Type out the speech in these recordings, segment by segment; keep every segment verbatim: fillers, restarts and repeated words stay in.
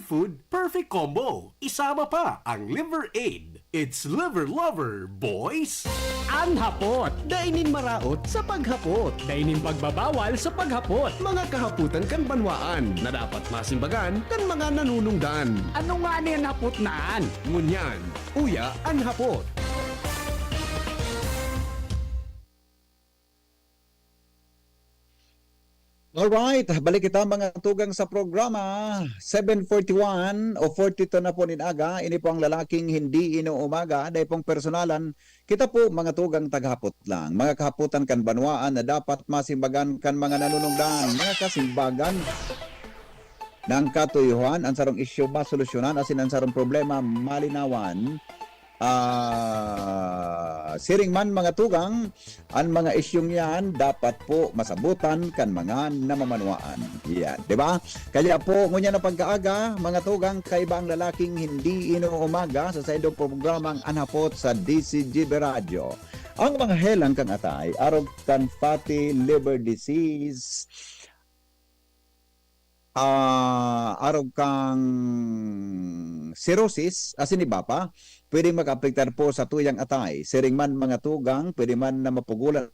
food, perfect combo. Isama pa ang Liver Aid. It's Liver Lover, boys! An hapot, dai nin maraot sa paghapot. Dai nin pagbabawal sa paghapot. Mga kahapotan kan banwaan na dapat masimbagan kan mga nanunungdan. Ano nga ni an hapot na an? Ngunyan, uya an hapot. Alright, balik kita mga tugang sa programa. Seven forty-one o forty-two na po nin aga, ini po ang lalaking hindi inuumaga, dai pong personalan. Kita po mga tugang taghapot lang, mga kahapotan kan banwaan na dapat masimbagan kan mga nanunungdan, mga kasimbagan ng katuyuhan, ang sarong isyu masolusyonan, asin ang sarong problema malinawan. Ah, siring man mga tugang, an mga isyung yan dapat po masabutan kan mga namamanwaan. Yan, di ba? Kaya po, ngunyan na pagkaaga, mga tugang, kaiba ang lalaking hindi inuumaga sa saindong programang An Hapot sa D C G B Radyo. Ang mga helang kang atay, arog kan fatty liver disease, ah, arog kang cirrhosis, asin iba pa, pwedeng makaapektar po sa tuyang atay. Siring man mga tugang, pwede man na mapugulan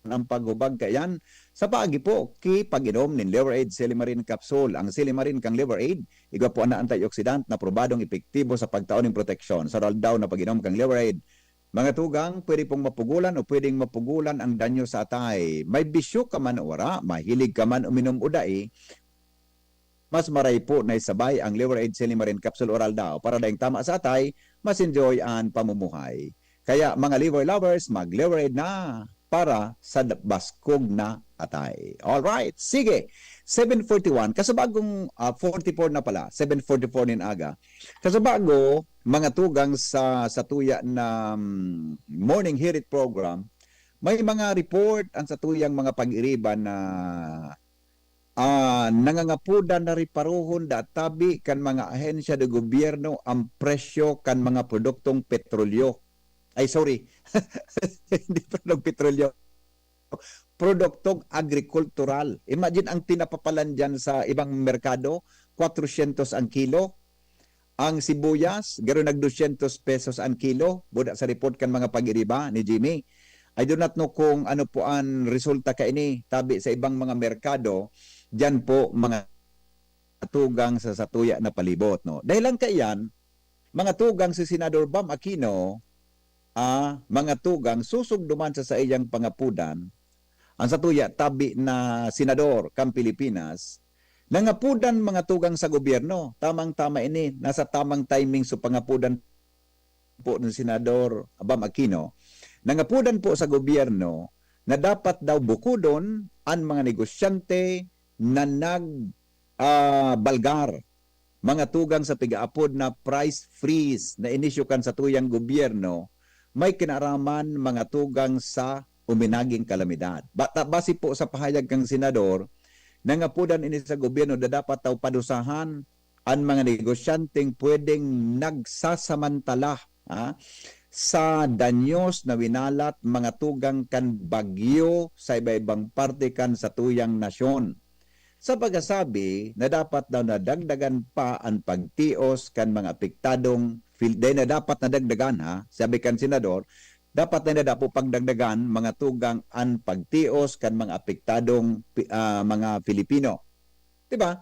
ang paghubag kaiyan sa paagi po ki pag-inom nin Liver Aid Silimarin Capsule. Ang Silimarin kang Liver Aid, igwa po na antioxidant na probadong epektibo sa pagtao nin proteksyon. Sa aldaw na pag-inom kang Liver Aid, mga tugang, pwede pong mapugulan o pwedeng mapugulan ang danyo sa atay. May bisyo ka man o wara, mahilig ka man uminom o dai, mas maray po na isabay ang Liver Aid Silimarin Capsule Oral Daw para daing tama sa atay, mas enjoy an pamumuhay. Kaya mga liver lovers, mag-Liver Aid na para sa da-, baskog na atay. Alright, sige. Seven forty-one, kasabagong, ah, forty-four na pala, seven forty-four nin aga. Kasabago, mga tugang sa, sa tuya na, mm, Morning Hirit program, may mga report ang sa tuyang mga pag-iriba na, ah, nangangapodan na riparohon da tabi kan mga ahensya de gobyerno ang presyo kan mga produktong petrolyo. Ay, sorry. Hindi produktong petrolyo. Produktong agrikultural. Imagine ang tinapa pa lang dyan sa ibang merkado, kwatrosyentos ang kilo. Ang sibuyas, garo nag dosyentos pesos ang kilo, buda sa report kan mga pag-iriba ni Jimmy. I do not know kung ano po ang resulta kaini, tabi sa ibang mga merkado, diyan po mga tugang sa satuya na palibot, no? Dahil lang kaiyan, mga tugang si Senador Bam Aquino, ah, mga tugang susugduman sa saiyang pangapudan, ang satuya tabi na senador kan Pilipinas, nangapudan mga tugang sa gobyerno. Tamang-tama ini, nasa tamang timing so pangapudan po ni Senador Bam Aquino. Nangapudan po sa gobyerno na dapat daw bukodon an mga negosyante na nag, ah, balgar, mga tugang sa pigaapod na price freeze na inisyu kan satuyang gobyerno, may kinaaraman mga tugang sa uminaging kalamidad. Bata, base po sa pahayag kang senador, nangapudan ini sa gobyerno na dapat daw padusahan an mga negosyanteng pwedeng nagsasamantala, ha, sa danyos na winalat mga tugang kan bagyo sa iba-ibang parte kan satuyang nasyon. Sa pagkasabi na dapat daw nadagdagan pa an pagtios kan mga apektadong fil-, dai na dapat nadagdagan, ha, sabi kan senador, dapat na dapat pagdagdagan mga tugang an pagtios kan mga apektadong pi-, ah, mga Filipino. Di ba?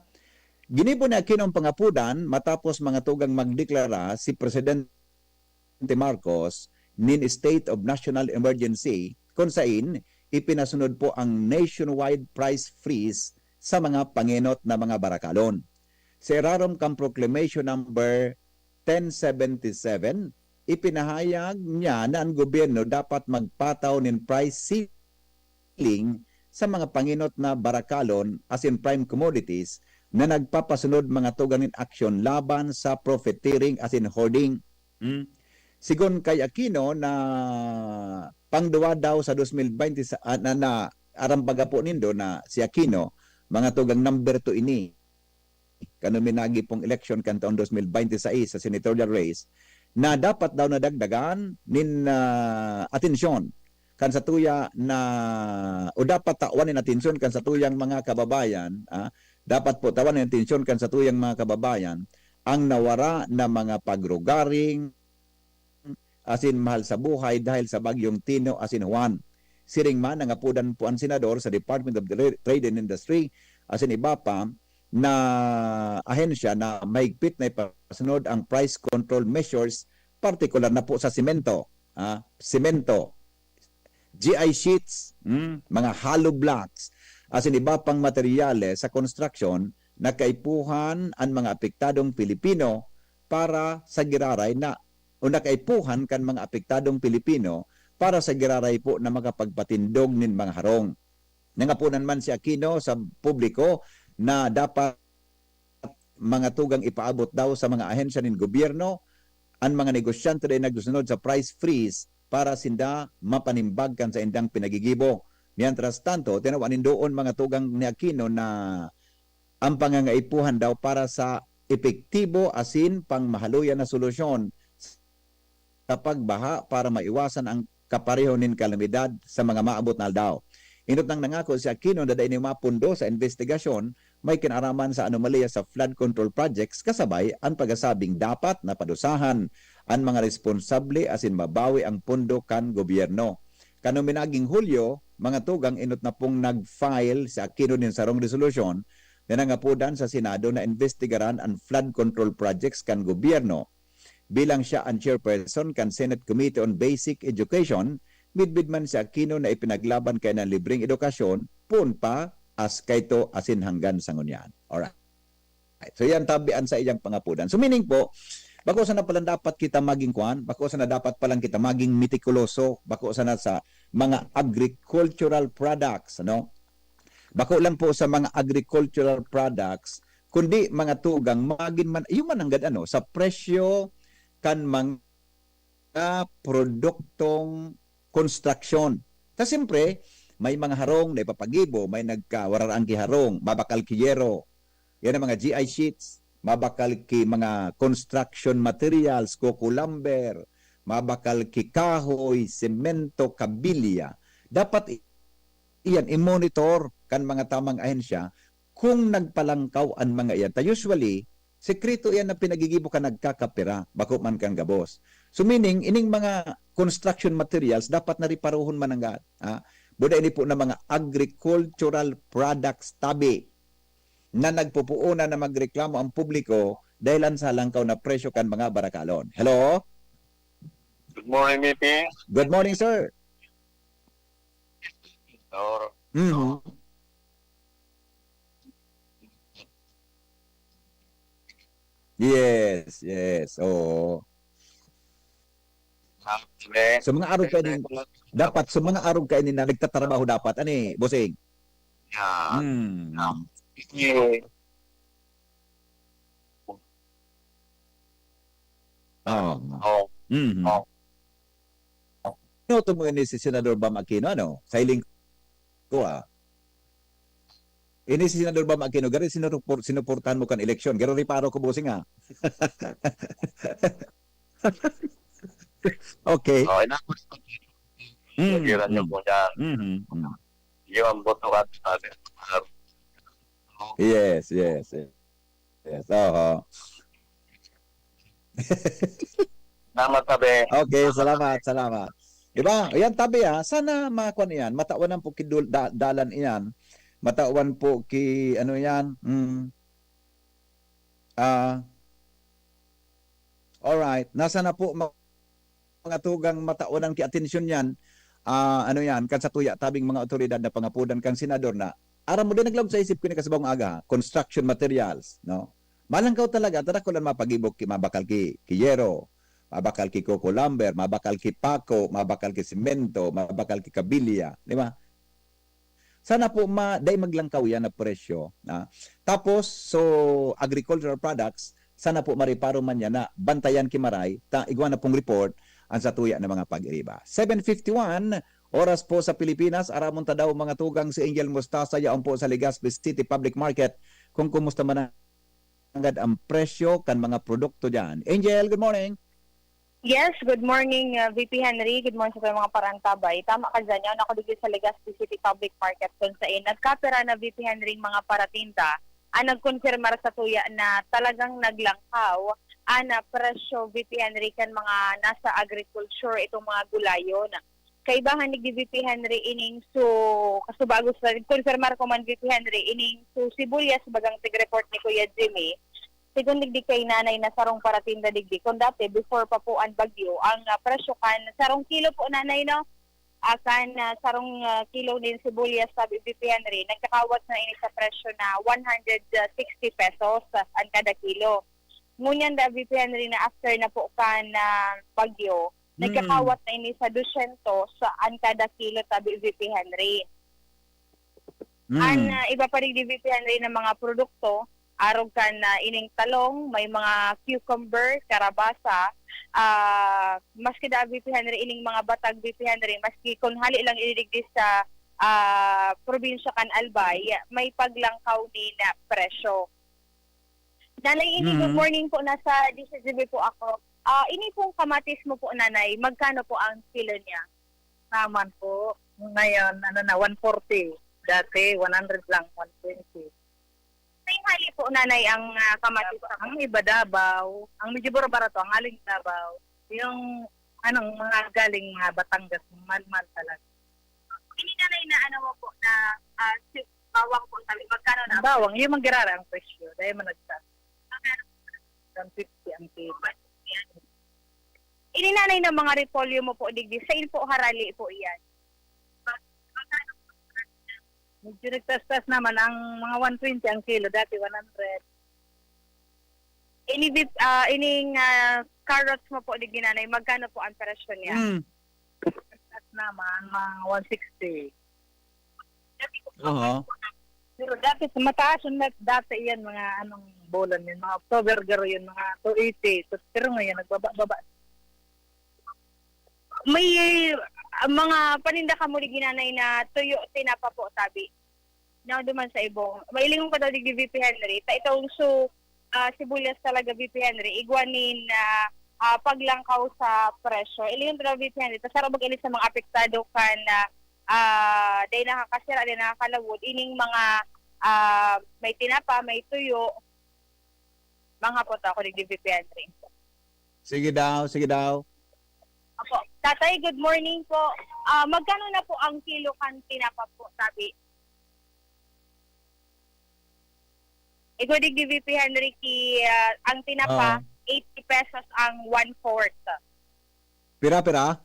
Ginibo ni Aquino ang pangapudan matapos mga tugang magdeklara si Presidente Marcos nin state of national emergency, kun sain ipinasunod po ang nationwide price freeze sa mga pangenot na mga barakalon. Sa irarom kan Proclamation Number ten seventy-seven, ipinahayag niya na ang gobyerno dapat magpataw nin price ceiling sa mga pangenot na barakalon asin prime commodities na nagpapasunod mga tugang nin aksyon laban sa profiteering asin hoarding. Hmm. Sigon kay Aquino na pangduwa daw sa dos mil baynte sa, ah, na, na aram baga po nindo na si Aquino, mga tugang number two ini kan uminagi pong eleksyon kan taon dos mil baynte sais sa senatorial race, na dapat daw nadagdagan nin, ah, atensyon kan satuya na, o dapat tawan nin atensyon kan satuyang mga kababayan, ah, Dapat po tawan ang atensyon kan satuyang mga kababayan ang nawara na mga pagrugaring asin mahal sa buhay dahil sa Bagyong Tino asin Juan. Siring man, nangapodan po an senador sa Department of Tra-, Trade and Industry asin iba pa na ahensya na mahigpit na ipasunod ang price control measures, partikular na po sa semento, ah, semento, G I sheets, hmm, mga hollow blocks, asin iba pang materyales sa construction na kaipuhan an mga apektadong Pilipino para sa giraray na, o na kaipuhan kan mga apektadong Pilipino para sa giraray po na makapagpatindog nin mga harong. Nangapodan man si Aquino sa publiko na dapat mga tugang ipaabot daw sa mga ahensya nin gobyerno an mga negosyante na nagsusunod sa price freeze para sinda mapanimbag kan saindang pinagigibo. Mientras tanto, tinawan nindoon mga tugang ni Aquino na ang pangangaipuhan daw para sa epektibo asin pangmahaluyan na solusyon sa pagbaha para maiwasan ang kapareho nin kalamidad sa mga maabot na aldaw. Enot nang nangako si Aquino na dai niya mapundo sa investigasyon may kinaraman sa anomalya sa flood control projects kasabay an pagasabing dapat na padusahan an mga responsable asin mabawi ang pondo kan gobyerno. Kan minaging Hulyo, mga tugang, enot na pong nag-file si Aquino nin sarong resolusyon na nangapodan sa Senado na imbestigaran an flood control projects kan gobyerno. Bilang siya an chairperson kan Senate Committee on Basic Education, midbid man si Aquino na ipinaglaban kaiyan an libreng edukasyon, poon pa, askay to asin hanggan sa ngunyan. Alright. So, yan tabi an saiyang pangapodan. So, meaning po, bako sana palang dapat kita maging kwan, bako sana dapat palang kita maging mitikuloso, bako sana sa mga agricultural products, ano? Bako lang po sa mga agricultural products, kundi mga tugang, magin man, iyo man nanggad ano, sa presyo kan mga produktong konstruksyon. Ta siyempre, may mga harong na ipapagibo, may nagkawararang ki harong, mabakal ki yero, yan ang mga G I sheets, mabakal ki mga construction materials, coco lumber, mabakal ki kahoy, semento, kabilya. Dapat i-, iyan, i-monitor kan mga tamang ahensya kung nagpalangkaw an mga iyan. Ta usually, sekreto iyan na pinagigibo kan nagkakapira, bako man kan gabos. So meaning, ining mga construction materials, dapat na reparohon mananggad. Ha? Buda ini po na mga agricultural products tabi na nagpupuonan na magreklamo ang publiko dahilan sa halangkaw na presyo kan mga barakalon. Hello? Good morning, V P. Good morning, sir. Or, Mhm. Yes, yes. Oo. Actually, So, mga arog kaini, dapat sa mga arog kaini na nagtatrabaho dapat, ani, bossing? Yeah. Hmm. Yeah. Oh. Oh, Mhm. Oh. Ano to mo ini si Senador Bam Aquino, ano? Sa hiling ko, ah. Ini si Senador Bam Aquino, garo sinupor-, sinuportahan mo kan eleksyon. Garo reparo ko, bossing, ah. Okay. Oh, inapos ko. Mm, Kira niyo mm. po yan. Mhm, mm. Yung ang boto at sabi. Yes, yes, yes. Yes, oho. Salamat, tabi. Okay, salamat, salamat. Diba? Ayan, tabi, ah. Sana makuha niyan. Matawan po ki dul-, da-, dalan iyan. Matawan po ki, ano yan? Mm. Ah, alright. Nasa na po ma-, mga tugang matawanan ki atensyon yan? Ah, ano yan? Kan sa tuya, tabing mga otoridad na pangapudan kang senador na, aram mo din, naglaog sa isip ko ni kasabang aga, construction materials, no? Malangkaw talaga, tara ko lang mapagibok, ki-, mabakal ki, ki yero, mabakal ki coco lumber, mabakal ki pako, mabakal ki semento, mabakal ki kabilya, di ba? Sana po ma-, dai maglangkaw yan na presyo, ah. Tapos, so, agricultural products, sana po mareparo man yan na bantayan ki maray, ta igwa na pong report ang sa tuya na mga pag-iriba. Seven fifty-one, oras po sa Pilipinas, aramon ta daw mga tugang si Angel Mostasa, yaon po sa Legazpi City Public Market, kung kumusta man ang, ang presyo kan mga produkto dyan. Angel, good morning. Yes, good morning, uh, V P Henry. Good morning sa mga parantabay. Tama ka dyan, yaon ako dito sa Legazpi City Public Market kung saan nagkapira na, V P Henry, ang mga paratinda. ang nagkonfirmar sa tuya na talagang naglangkaw ang, ah, presyo, V P Henry, kan mga nasa agriculture, itong mga gulayon. Kaibahan ni V P Henry ining su-, kasubago sa, konfirmar ko man, V P Henry, ining su-, sibuyas, bagang tig-report ni Kuya Jimmy, sigon digdi kay nanay na sarong paratinda digdi, kung dati, before pa po ang bagyo, ang, ah, presyo kan sarong kilo po, nanay, no? Ah, kan, ah, sarong, ah, kilo nin sibuyas, sabi V P Henry, nagkakawat na ini sa presyo na one hundred sixty pesos, ah, an kada kilo. Ngunyan da, V P Henry, na after na po kan, ah, bagyo, Mm. nagkakawat na ini sa dosyentos an kada kilo, tabi V P Henry. Mm. An, ah, iba pa digdi, V P Henry, na mga produkto, arog kan, ah, ining talong, may mga cucumber, karabasa, ah, maski da, V P Henry, ining mga batag, V P Henry, maski kun hali lang ini digdi sa, ah, probinsya kan Albay, may paglangkaw nin, ah, presyo. Nanay Ini, good Mm. morning po. Nasa D C G B po ako. Ah, ini pong kamatis mo po, Nanay, magkano po ang kilo niya? Naman po, ngayon, ano na, one forty. Dati, one hundred lang, one twenty. May hali po, Nanay, ang, ah, kamatis sa Ang iba, Davao. Ang medyo barato, ang aling Davao. Yung, anong, mga galing, mga Batangas, mahal-mahal talaga. Ini, Nanay, na ano mo po, na, ah, si-, bawang po, sabi, magkano na? Ang bawang, yung manggirara ang presyo. Dahil man nagsa-, Magkano? One fifty ang kilo. Ini, Nanay, na mga repolyo mo po digdi, sain po harali po iyan? Magkano po? Medyo nagtaas-taas naman ang mga one twenty ang kilo, dati one hundred. Ini, ah, ining, ah, carrots mo po digdi, Nanay, magkano po ang presyo niya? Mm. Nagtaas naman, mga one sixty. Oho. Pero dati, mataas na dati yan, mga anong bulan yun, mga October, garo yun, mga two eighty. So, pero ngayon, nagbaba-baba. May, ah, mga paninda ka mo digdi, Nanay, na tuyo, tinapa po, tabi. Naduman sa ibong. Mailingon ka daw digdi, V P Henry. Ta itong su-, ah, sibuyas talaga, V P Henry, igwa nin, ah, ah, paglangkaw sa presyo. Ilingon ta daw, V P Henry, ta saro bag ini sa mga apektado kan, ah, ah, dai nakakasira, dai nakakalawod, ining mga, ah, may tinapa, may tuyo, mga po to, ako digdi, V P Henry. Sige daw, sige daw. Opo. Tatay, good morning po. Ah, magkano na po ang kilo kan tinapa po, tabi? Igwa digdi, V P Henry, ki, ah, ang tinapa, Oo. eighty pesos ang one-fourth. Pira, pira?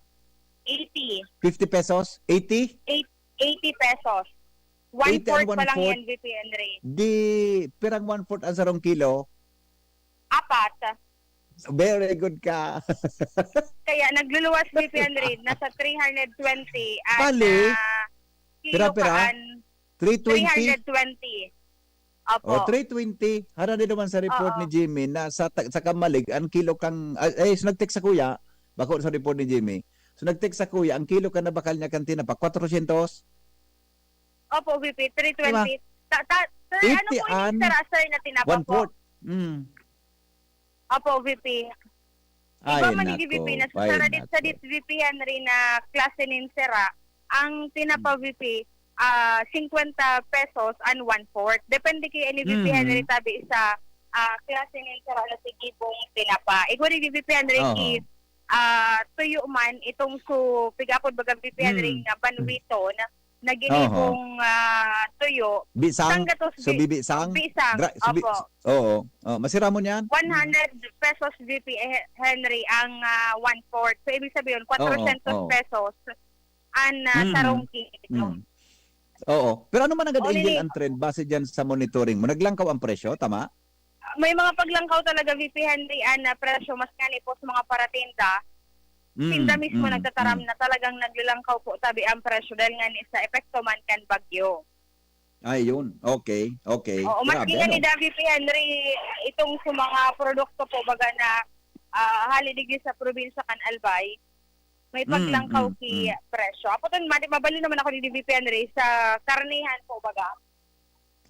Eighty. Fifty pesos? Eighty? Eight-, eighty pesos. Eighty and One-fourth pa lang one-fourth? Yan, V P Henry. Di, pirang one-fourth ang sarong kilo? Apat. Very good ka. Kaya nagluluwas, V P Henry, nasa three hundred twenty at, Bali? Ah, Pira, pira? Kilokaan, Three twenty? Three hundred twenty. Opo. O, three twenty. Harani naman sa report Oo. ni Jimmy na sa ta-, sa Camalig, ang kilo kang, ah, eh, so nag-text sa kuya, bako sa report ni Jimmy. So nag-text sa kuya, ang kilo ka na bakal niya kan tinapa, kwatrosyentos? Opo, V P, three twenty. Diba? Ta-, ta-, sir, ano Eighty po yung and sira, sir, na tinapa po? One-fourth. Mm. Opo, V P. Ay, Iba man ni nako. V P, na sa Ay, saradit-sadit, nako. V P Henry, na klase nin sira, ang tinapa, Mm. V P, ah, singkwenta pesos and one-fourth. Depende kay any V P Mm. Henry tabi sa, ah, klase nin sira na sigibong tinapa. Igwa ni V P Henry Oho. ki, ah, tuyo man, itong su-, pigapod baga V P Henry Mm. nga banwiton, na ginibong, Oho. ah, tuyo, Bisang? sanggatos So, bi-, bibisang? bisang. Dra-, so, bi-, Opo. Oo. Oh, masiramon yan? One hundred pesos, V P Henry, ang, ah, one-fourth. So, ibig sabihin, Oo, kwatrosyentos oo. pesos ang, ah, Mm. sarong kilo. Mm. Oo. Pero ano man ang O, gad-, nini- ang trend base dyan sa monitoring mo? Naglangkaw ang presyo, tama? May mga paglangkaw talaga, V P Henry, an, ah, presyo, mas ngani po sa mga paratinda. Mm, Tinda mismo mm, nagtataram mm. na talagang naglilangkaw po tabi ang presyo dahil ngani sa epekto man kan bagyo. Ay, yun. Okay, okay. Oo, maski Grabe, ngani ano? da, V P Henry, itong sa mga produkto po, baga na, ah, hali digdi sa probinsya kan Albay, may Mm, paglangkaw mm, ki mm. presyo. Apo, ton, madi-, mabali naman ako ni V P Henry sa karnihan po, baga.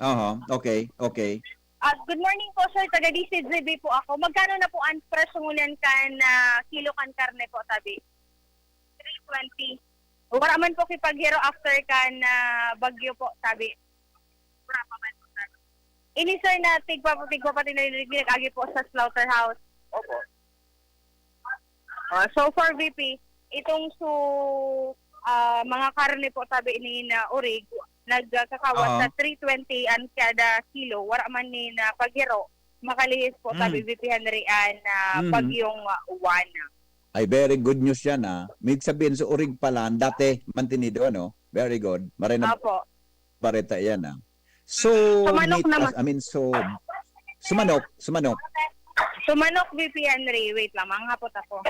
Aha, okay, okay. Ah, good morning po, sir. Taga D C G B po ako. Magkano na po ang presyo ngunyan kan, ah, kilo kan karne po, tabi? Three twenty. Wala man po kipaghiro after kan, ah, bagyo po, tabi. Wala pa man po, tabi. Ini, sir, na tigpa-, tigpapatinda rin agi po sa slaughterhouse. Opo. Ah, so far, V P, itong su-, ah, mga karne po, tabi ni na orig, nagkakawat Oo. sa three twenty an kada kilo, wara man ni na paghiro, makalihis po, tabi, Mm. V P Henry, an, ah, Mhm. bagyong, ah, Juan. Ay, very good news yan, ah. May sabihin, sa orig pala, dati, mantinido, ano? Very good. Maray na Opo. bareta yan, ah. So, Sa manok meat, naman. as, I mean, so, sumanok, sumanok. Sumanok, V P Henry. Wait lang, mga hapot ako.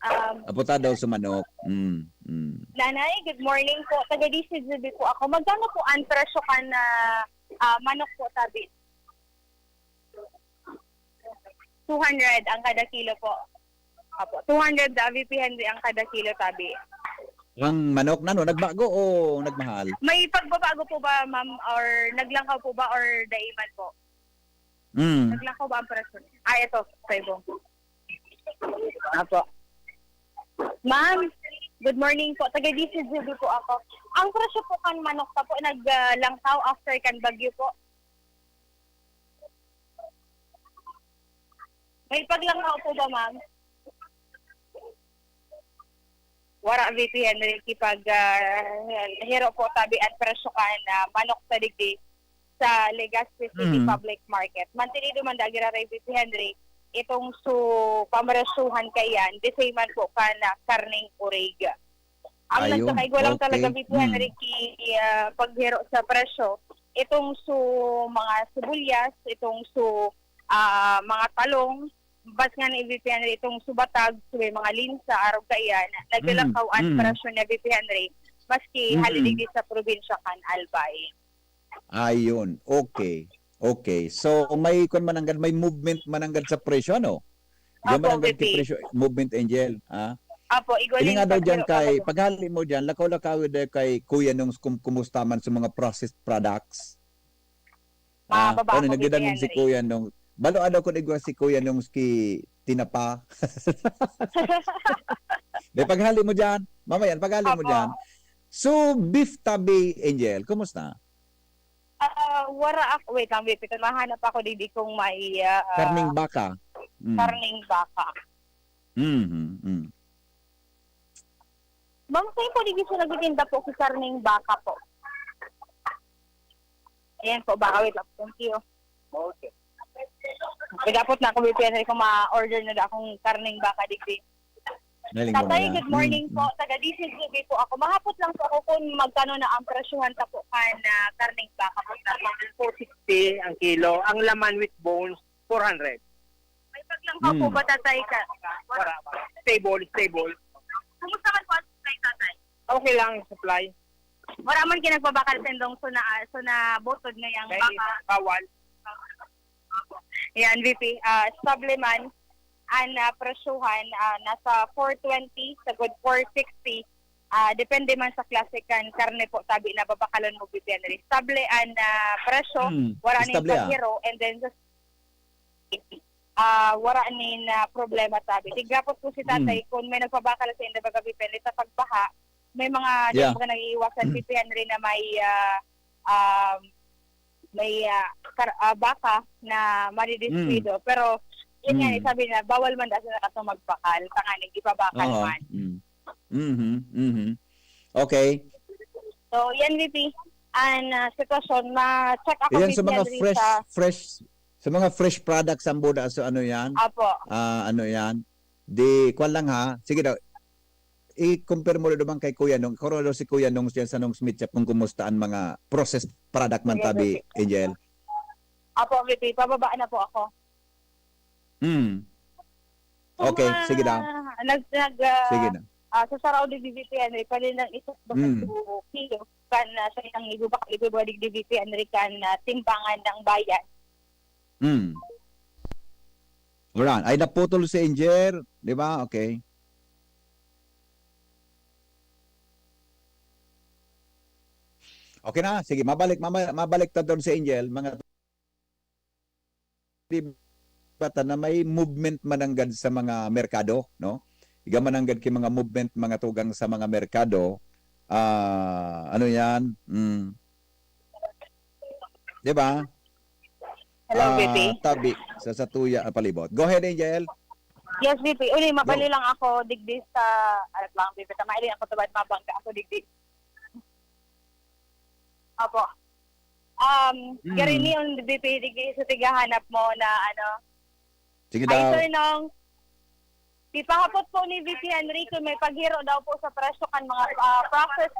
Um, Apo ta daw sumanok. Mm, mm. Nanay, good morning po. Taga D C G B po ako. Magkano po ang presyo kan, ah, ah, manok po, tabi? Two hundred ang kada kilo po. Opo, two hundred, ah, V P Henry ang kada kilo, tabi. Ang manok na, no, nagbago o nagmahal? May pagbabago po ba, ma'am, or naglangkaw po ba, or daiman po? Mm. Naglangkaw ba ang presyo? Ah, ito, sa ibong. Apo. Ma'am, good morning po. Taga D C G B po ako. Ang presyo po kan manok pa po, naglangkaw after kan bagyo po. May paglangkaw po ba, ma'am? Wara, V P Henry, kipag, ah, hiro po, tabi, an presyo kan, ah, manok sa digdi sa Legazpi City Mm. Public Market. Mantinido man da giraray, V P Henry, itong su pamresyuhan kaiyan, the same man po kan, ah, karneng orig. Ang Ayun, nagkakaigwa lang talaga, okay. V P Mm. Henry, ki, ah, paghiro sa presyo, itong su mga sibuyas, itong su, ah, mga talong, bas nga ni V P Henry, itong su batag, su may mga linsa, arog kaiyan, Mm, naglalakaw an mm. presyo niya, V P Henry, maski Mm. hali digdi sa probinsya kan Albay. Ayun, okay. Okay. So, may kwan mananggad, may movement mananggad sa presyo, ano? Diyan Apo, mananggad V P. ki presyo, movement, Angel, ha? Apo, igwa Ilinga ning daw dyan paghiro kay, talaga. paghali mo dyan, lakaw-lakaw daw kay Kuya Nongs kum-, kumusta man sa mga processed products? Ah, Mababa ano, ako, nagdadangog si Henry. Kuya Nongs. Balo, ano, kung igwa si Kuya Nongs ki tinapa? Di, paghali mo dyan. Mamayan, paghali mo Apo. dyan. So, beef tabi, Angel, kumusta? Ah, wara ak-, wait lang, wait, wait. Mahanap ako, digdi, kung may, ah, Karning baka. Mm. karning baka. Mhm, mm. Ma'am, saan po, digdi, sa nagtitinda po si karning baka po? Ayan po, baka, wait lang. Thank you. Okay. Pagkapot na ako, V P N, kung ma-order na da akong karning baka, digdi. Galing mo Tatay, yan. good morning Mm, po. mm. Taga D C G B po ako. Mahapot lang po ako kung magkano na ang presyuhan ta po kan, ah, karneng baka po. Four sixty ang kilo. Ang laman with bones, four hundred. May paglangkaw po Mm. ba, Tatay, ka? Wala, wala. Stable, stable. Kumusta man po ang supply, Tatay? Okay lang ang supply. Wala man kinagbabakal sa indong so na, so na butod na yang May baka. bawal. Yan, V P. Ah, stable man. An, ah, presyuhan, ah, nasa four twenty, sagod four sixty. Ah, depende man sa klase kan karne po, tabi na babakalon mo, V P Henry. Stable an, ah, presyo, Hmm, wala ning estable, ah. paghiro, and then sa, ah, wala ning, ah, problema, tabi. Tigrapot po si tatay, Hmm. kung may nagpabakal sa inda, baga, V P Henry, sa pagbaha, may mga, di Yeah. ba, nag-iiwasan, Hmm. V P Henry, na may, ah, um, may, ah, kar-, ah, baka na madidiskuido. Mm. Pero, yun nga, Mm. sabi na, bawal man dati na kaso magbakal, tanganing ipabakal Oo. man. Mm. Mhm, mhm. Okay. So, yan, V P. An, ah, sitwasyon, ma-check ako, Yan sa mga V P Henry, fresh, sa fresh, sa mga fresh products ang buda. So, ano yan? Apo. Ah, ano yan? Di, kwan lang ha. Sige daw. I-compare mo rin naman kay Kuya Nong. Kung ano si Kuya Nong siya sa Nong Smith Shop kung kumusta ang mga processed product man Sige, tabi, V P. Angel. Apo, V P. Pababa na po ako. Hmm. Kung, Okay, sige daw. ah, nag-, nag-, ah, Sige na. ah, sa Saraw di V P N, eh, pwede nang isa ba Hmm. sa kilo, kan, ah, sa isang libo, baka libo ba di V P N, kan, ah, timbangan ng bayan. Hmm. Alright. Ay, naputol si Angel, di ba? Okay. Okay na, sige, mabalik, mama-, mabalik ta doon si Angel, mga di ba ta na may movement mananggad sa mga merkado, no? Iga mananggad ki mga movement, mga tugang sa mga merkado, ah, ano yan? Mm. Di ba? Hello, ah, V P. Tabi sa satuya na palibot. Go ahead, Angel. Yes, V P. Uli, mabali Go. lang ako digdi sa, ano lang, V P, tama, uli ako tubad, mabangga ako digdi. Opo. Um, Hmm. Gari ni yung V P digdi sa tigahanap mo na, ano, Sige Ay, daw. Sir Nong, ipahapot po ni V P Henry kung may paghiro daw po sa presyo kan mga, ah, process.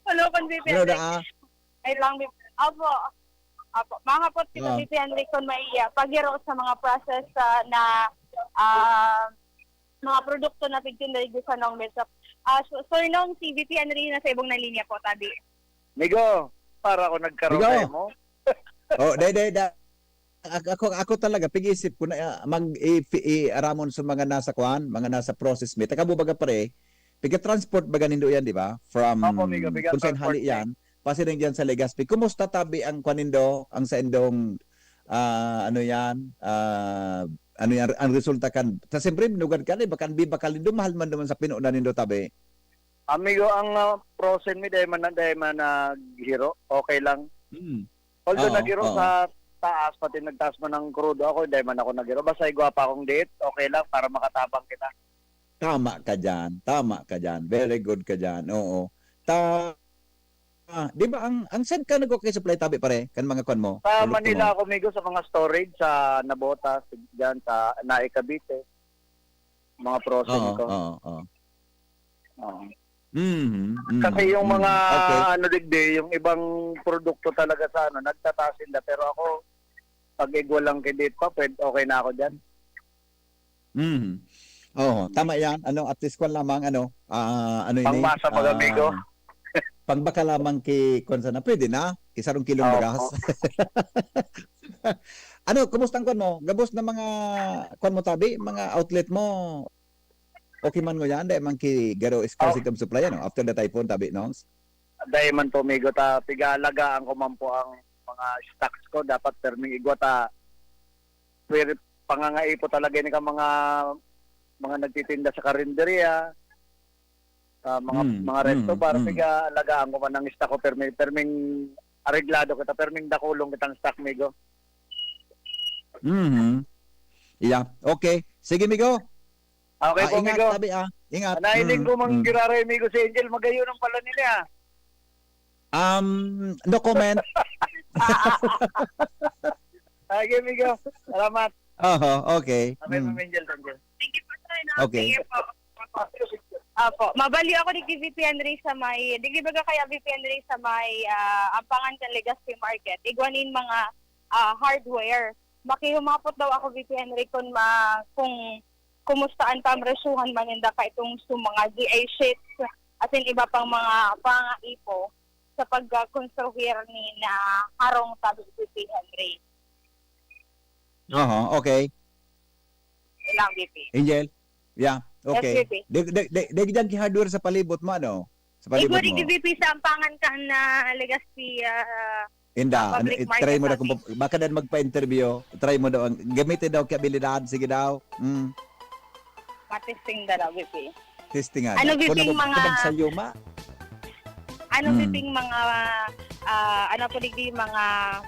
Ano pang V P Ano Henry? na, ah? Wait lang, V P. Opo. Opo. Mahapot si Ah. V P Henry kung may, ah, paghiro sa mga process, ah, na, ah, mga produkto na pigtinda digdi sa Nong Milk Shop. Ah, so, Sir Nong, si V P Henry nasa ibong na linya po, tabi. Migo, para ako nagkarugay Migo. mo. Oh, day, day, da. Ak-, ako, ako talaga, pig-isip ko na, ah, mag-, i-, i-, aramon sa mga nasa kwan, mga nasa process mi. Taga Bubaga pare, piga-transport baga nindo yan, di ba? From Opo, migo, kung saan piga-transport hali mi. yan, pasiring dyan sa Legazpi. Kumusta tabi ang kwan nindo, ang sa indong, ah, ano yan, ah, ano yan, ang resulta kan, sa siyempre, binugad ka na, eh, bakan bi, bakal nindo, mahal man naman sa pinunan nindo tabi. Amigo, ang, ah, frozen mi, dahil man, dahil man naghiro, okay lang. Mm. Although Oo, naghiro oo. sa taas, pati nagtaas man ang krudo ako, dahil man ako naghiro. Basta igwa pa akong diet, okay lang para makatabang kita. Tama ka dyan, tama ka dyan. Very good ka dyan, oo. Ta-, ah, di ba ang, ang saan ka nag-okay supply tabi pare? Kan mga kwan mo? Sa Produkto Manila mo? ako, migo, sa mga storage, sa Nabota, sa, dyan sa Nae, Cavite. Mga frozen Oo, ko. oo, oo. Oo. Mhm, mhm, Kasi yung mhm. mga Okay. ano digdi, yung ibang produkto talaga sa ano, nagtataas sila. Pero ako, pag igwa lang kidit pa, pwede, okay na ako dyan. Mhm. Oo, tama yan. Ano, at least kwan lamang, ano, ah, ano ini, Pangmasa, mga ah, amigo. pangbaka lamang ki, kwan sana, pwede na, ki sarong kilong Oo. bagas. Ano, kumusta ang kwan mo? Gabos na mga, kwan mo tabi, mga outlet mo? Okay man ngunyan, dai man ki garo scarcity of supply, ano, after the typhoon, tabi, no? Dai man po, migo, ta, pigalagaan ko man po ang mga stocks ko. Dapat perming igwa ta, pwede pangangaipo talaga ni ka mga, mga nagtitinda sa karinderya, sa mga, Mm, mga resto mm, bar, mm. pigalagaan ko man ang stock ko, permi-, perming areglado kita, perming dakulong kitang stock, migo. Mhm. Yeah. Okay. Sige, migo. Okay Ah, po, ingat, migo. tabi, ah. Ingat. Nahiling Mm, ko mang mm. giraray, migo, si Angel, magayon ang pala nila, ah. Um, no comment. Okay, migo. Salamat. Oho, okay. Okay, Mm. Ma'am Angel, thank you. Thank you po, sir, no? Okay. Sige po. Opo. Mabali ako digdi, V P Henry, sa may, digdi baga kaya, V P Henry, sa may, ah, Ampangan kan Legazpi Market. Igwa nin mga, ah, hardware. Makihumapot daw ako, V P Henry, kung ma-, kung kumusta an pamresyuhan man ninda kaitong sa mga G I sheets, asin iba pang mga pangaipo sa pagkonstruhir nin, ah, harong, tabi, V P Henry. Oho, okay. Lang, V P. Angel? Yeah, Yes, okay. V P. Di, di, di, di, diyan ki hardware sa palibot mo, ano? Sa palibot Igwa di mo. V P sa Ampangan kan, ah, Legazpi, ah, Inda, ah, ano, public i-try market mo na kung natin. pa-, baka din magpa-interview, try mo daw, ang, gamitin daw ang abilidad, sige daw. Mm. Matesting na daw, V P. Testing nga Ano, daw. V P, Kung nabab-, mga nabagsak yung ma-, Ano, Mm. V P, mga, ah, ano po, digdi, mga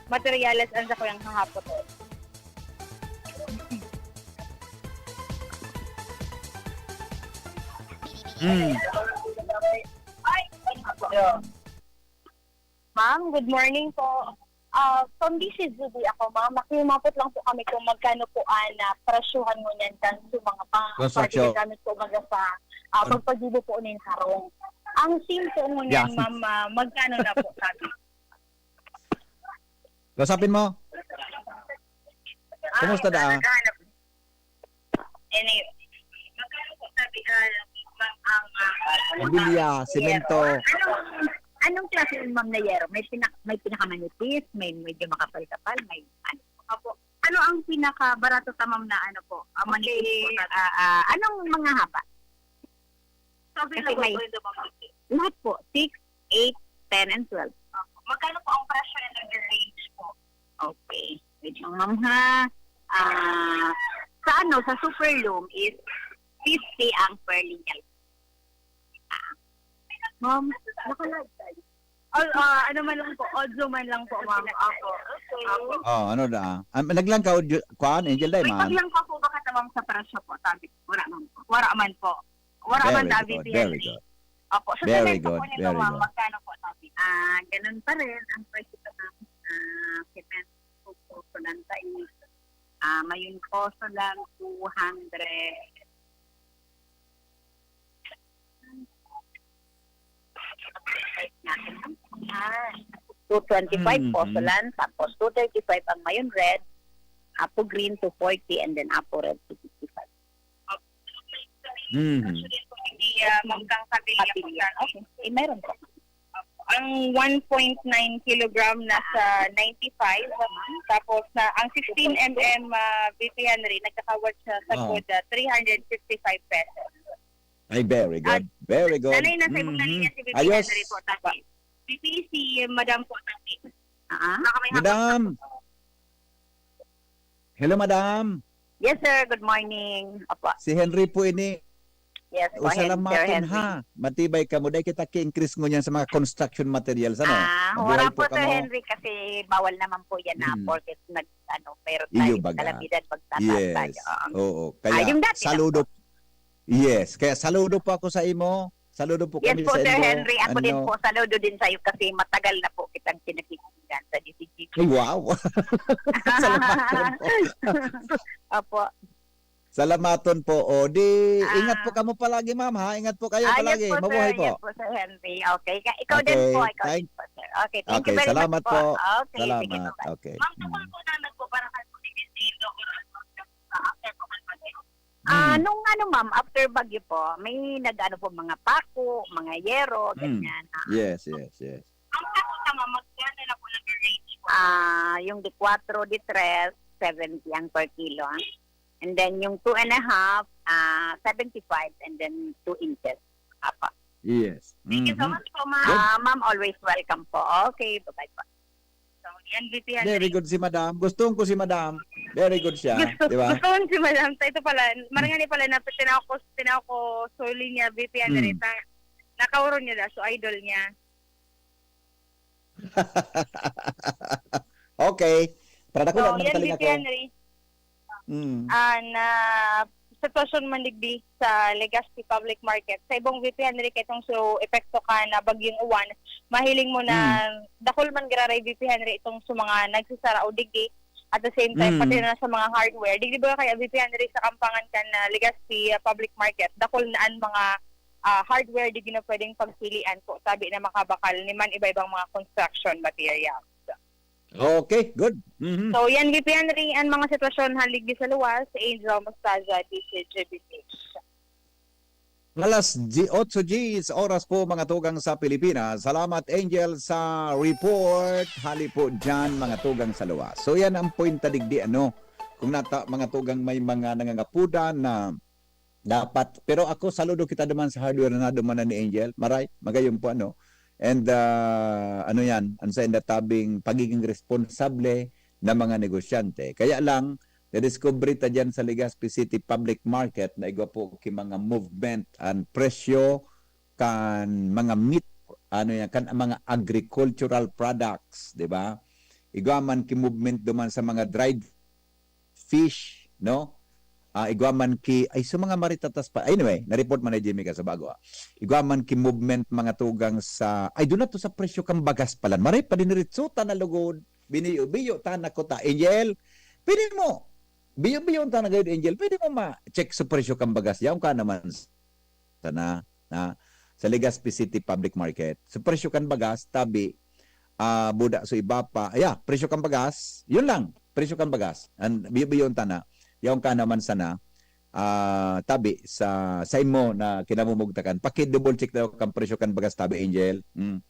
materyales, ang sa kuyang hahapot, oh. Mm. Ma'am, good morning po. Ah, from D C G D ako, ma'am. Makihumapot lang po kami kung magkano po ang, ah, presyuhan ngunyan kan sa mga pang-, Construction. pwede gamit po, baga sa, ah, Ano? pagpagibo po nin harong. Ang same po ngunyan, Yeah. ma'am, ah, magkano na po, sabi? Kausapin mo. Ah, Kumusta daa? naghahanap. Anyway, magkano po sabi, ah, ma-, ang, ah, Mobilya, yes. semento. Anong, anong klase yun, ma'am, na yero? May pinak-, may pinakamanipis, may medyo makapal-kapal, may ano? Opo. Ano ang pinakabarato ta, ma'am, na ano po? Ah, manipis Okay, po, sabi. ah, ah, anong mga haba? So, Kasi available may po in the market. Lahat po, six, eight, ten, and twelve. Opo. Magkano po ang presyo and the range po? Okay. Wait lang, ma'am, ha. Ah, sa ano, sa Super Loom is fifty ang per linya. Ah. Ma'am, nakalag tayo. Oh, ah, ano man lang po, audio man lang po, ma'am. Opo. Okay. Opo. Oh, ano da? Ah, naglangkaw, ju-, kuan, Angel, day, May ma'am? Paglangkaw po ba ka, ma'am, sa presyo po? Sabi, wala man po. Wala man po. Wala man, Very sabi, good, very good. Opo. So, very good, very good. Magkano po, sabi? Ah, ganun pa rin ang presyo ko, ma'am. Ah, seven po, po, po lang sa inyo. Ah, mayon po, so lang two hundred. Two twenty-five Mm, po, mm. Solan, tapos two thirty-five ang Mayon Red, Apo Green, two forty, and then Apo Red, two fifty-five. Mm. Hindi, ah, magkang pamilya po sa akin. Okay. Eh, meron po. Ang one point nine kilogram nasa ninety-five, tapos na, ang sixteen M M, ah, V P Henry, nagkakawat siya sa Oo. Good, ah, three hundred fifty-five pesos. Ay, very good. At Very good. Nanay, nasa ibang Mhm. linya si V P Ayos. Henry po, tabi. V P, si Madam po, tabi. Ah? Baka may Madam. hapon. Hello, Madam. Yes, sir. Good morning. Opo. Si Henry po ini. Yes po, Usa lang Hen-, Sir maton, Henry. ha. Matibay kamo. Dai kita ki-increase ngunyan sa mga construction materials, ano? Ah, Mabuhay wala po, po Sir kamo. Henry, kasi bawal naman po yan na Mm. porket nag-, ano, meron Iyo tayong baga. kalamidad, magtataas Yes. tayo. Oo. Ah, Kaya, yung dati lang saludo. po. Yes. Kaya saludo po ako sa imo. Saludo po Yes kami po, sa Sir inyo. Henry. Ako din Ano? po, saludo din sa'yo kasi matagal na po kitang pinakikinggan sa D C G. Ay, wow. Salamat po. Opo. Salamaton po. O, di, Ah. ingat po kamo palagi, ma'am, ha? Ingat po kayo Ah, yes palagi. po, sir. Mabuhay po. Yes po, Sir Henry. Okay. Ka-, ikaw din Okay, po. Ikaw thank-, din po, sir. Okay. Thank you okay, very much salamat po. po. Okay. Sige Salamat. po, bye. Okay. Ma'am, tungkol Mm. po na nagbabarakal po ni Isidro Corazon sa after po ng bagyo? Ah, Mm. nung ano, ma'am, after bagyo po, may nag-ano po, mga pako, mga yero, Mm. ganyan. Ah. Yes, yes, yes. Ang pako, ma'am, magkano na po nag-range po? Ah, yung de kwatro, de tres, seventy ang per kilo, ah. And then yung two and a half, ah, seventy-five, and then two inches. Apa. Yes. Thank you so Mhm. much po, ma'am. Good. Ah, ma'am, always welcome po. Okay, bye-bye po. So, yan, V P Henry. Very good si Madam. Gusto ko si Madam. Very good siya, Gusto, di ba? gusto ko si Madam. Sa ito pala, Hmm. marangani pala na tinawag ko, tinawag ko sa linya, V P Henry. Hmm. Sa, nakauro niya da, so idol niya. Okay. Para dakula So, man yan, talinga V P ko. Henry. Mm. Ah, na sitwasyon man digdi sa Legazpi Public Market. Sa ibong V P Henry, kay itong so epekto ka na bagyong uwan, mahiling mo na Mm. dakul man giraray V P Henry itong sa mga nagsisara o digdi. At the same time, Mm. pati na sa mga hardware. Digdi ba kaya V P Henry sa Kampangan kan na Legazpi, ah, Public Market, dakul na an mga, ah, hardware di na pwedeng pagpilian po, sabi na makabakal ni man iba-ibang mga construction materials. Okay, good. Mhm. So, yan, V P Henry, ang mga sitwasyon halig di sa luwas, Angel Mostaza, D C G B H. Alas di-, otso diyes oras po, mga tugang sa Pilipinas. Salamat, Angel, sa report. Hali po dyan, mga tugang sa luwas. So, yan ang point na digdi, ano, kung nata-, mga tugang may mga nangangapudan na dapat, pero ako, saludo kita duman sa hardware na duman na ni Angel. Maray, magayon po, ano. And, ah, ano yan, ang sa inda tabing pagiging responsable na mga negosyante. Kaya lang, nadiskubre ta dyan sa Legazpi City Public Market na igwa po ki mga movement and presyo kan mga meat, ano yan, kan mga agricultural products, di ba? Igwa man ki movement duman sa mga dried fish, no? Ah, igwa man ki, ay, sa mga maritatas pa. Anyway, na-report man ni Jimmy ka sa bago, ah. Igwa man ki movement mga tugang sa, ay, doon na to sa presyo kang bagas pala. Maray pa din ritso ta na lugod. Biniyo-biyo ta na ko ta. Angel, pwede mo. Biyo-biyo ta na gayud, Angel. Pwede mo ma-check sa presyo kang bagas. Yaon ka naman sana, na sa Legazpi City Public Market. So, presyo kan bagas, tabi, ah, buda so iba pa. Aya, presyo kan bagas, yun lang, presyo kan bagas. An biyo-biyon ta na, yaon ka naman sana, ah, tabi sa, sa imo na kinamumugtakan. Paki-double check daw kan presyo kan bagas, tabi, Angel. Mm.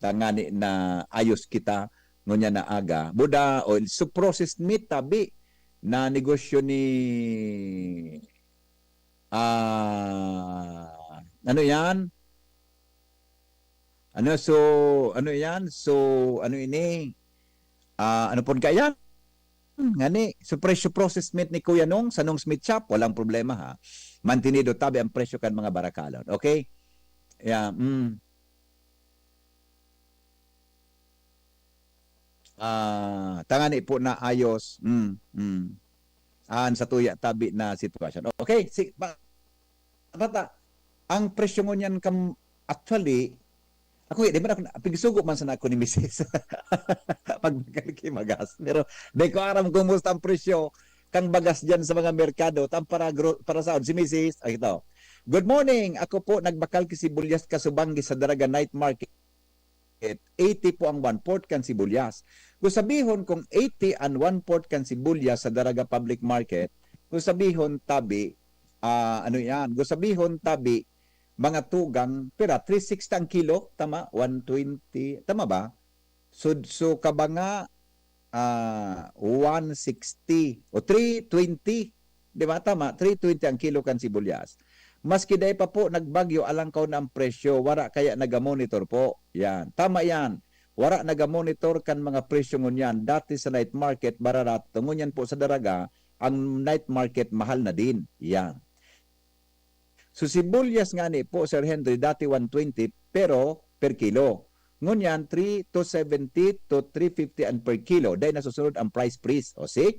Tangani na ayos kita ngunyan na aga. Buda oil, so processed meat, tabi, na negosyo ni, ah, ano yan? Ano, so, ano yan? So, ano ini? Ah, ano pod kaya? Ngani, so presyo processed meat ni Kuya Nong sa Nong's Meat Shop, walang problema ha. Mantenido tabi ang presyo kan mga barakalon. Okay? Yeah, mm. ah, tangani po na ayos. Mm, mm. An sa tuya tabi na sitwasyon. Okay, si pa, bata, ang presyo ngunyan kam actually, ako, di man ako, pigsugo man sana ako ni misis. Pagbakal ki bagas. Pero di ko aram kung musta ang presyo kang bagas diyan sa mga merkado. Tan para gro para saon si misis, ah, ito, "Good morning. Ako po nagbakal ki sibulyas kasubanggi sa Daraga Night Market. Eighty po ang one-fourth kan sibulyas." Kung sabihon kung eighty an one-fourth kan sibulyas sa Daraga Public Market, kung sabihon tabi, ah, ano yan? Kung sabihon tabi, mga tugang, pira, three sixty ang kilo, tama? One twenty, tama ba? So, so kabanga, ah, one sixty o three twenty, di ba? Tama, three twenty ang kilo kan sibulyas. Maski dai pa po nagbagyo, alangkaw na ang presyo, wara kaya naga-monitor po. Yan, tama yan. Wara naga-monitor kan mga presyo ngunyan. Dati sa night market, bararato. Ngunyan po sa Daraga, ang night market mahal na din. Yan. So, sibulyas ngani po, Sir Henry, dati one twenty, pero per kilo. Ngunyan, three to seventy to three fifty an per kilo. Dahil nasusunod ang price freeze. O, see?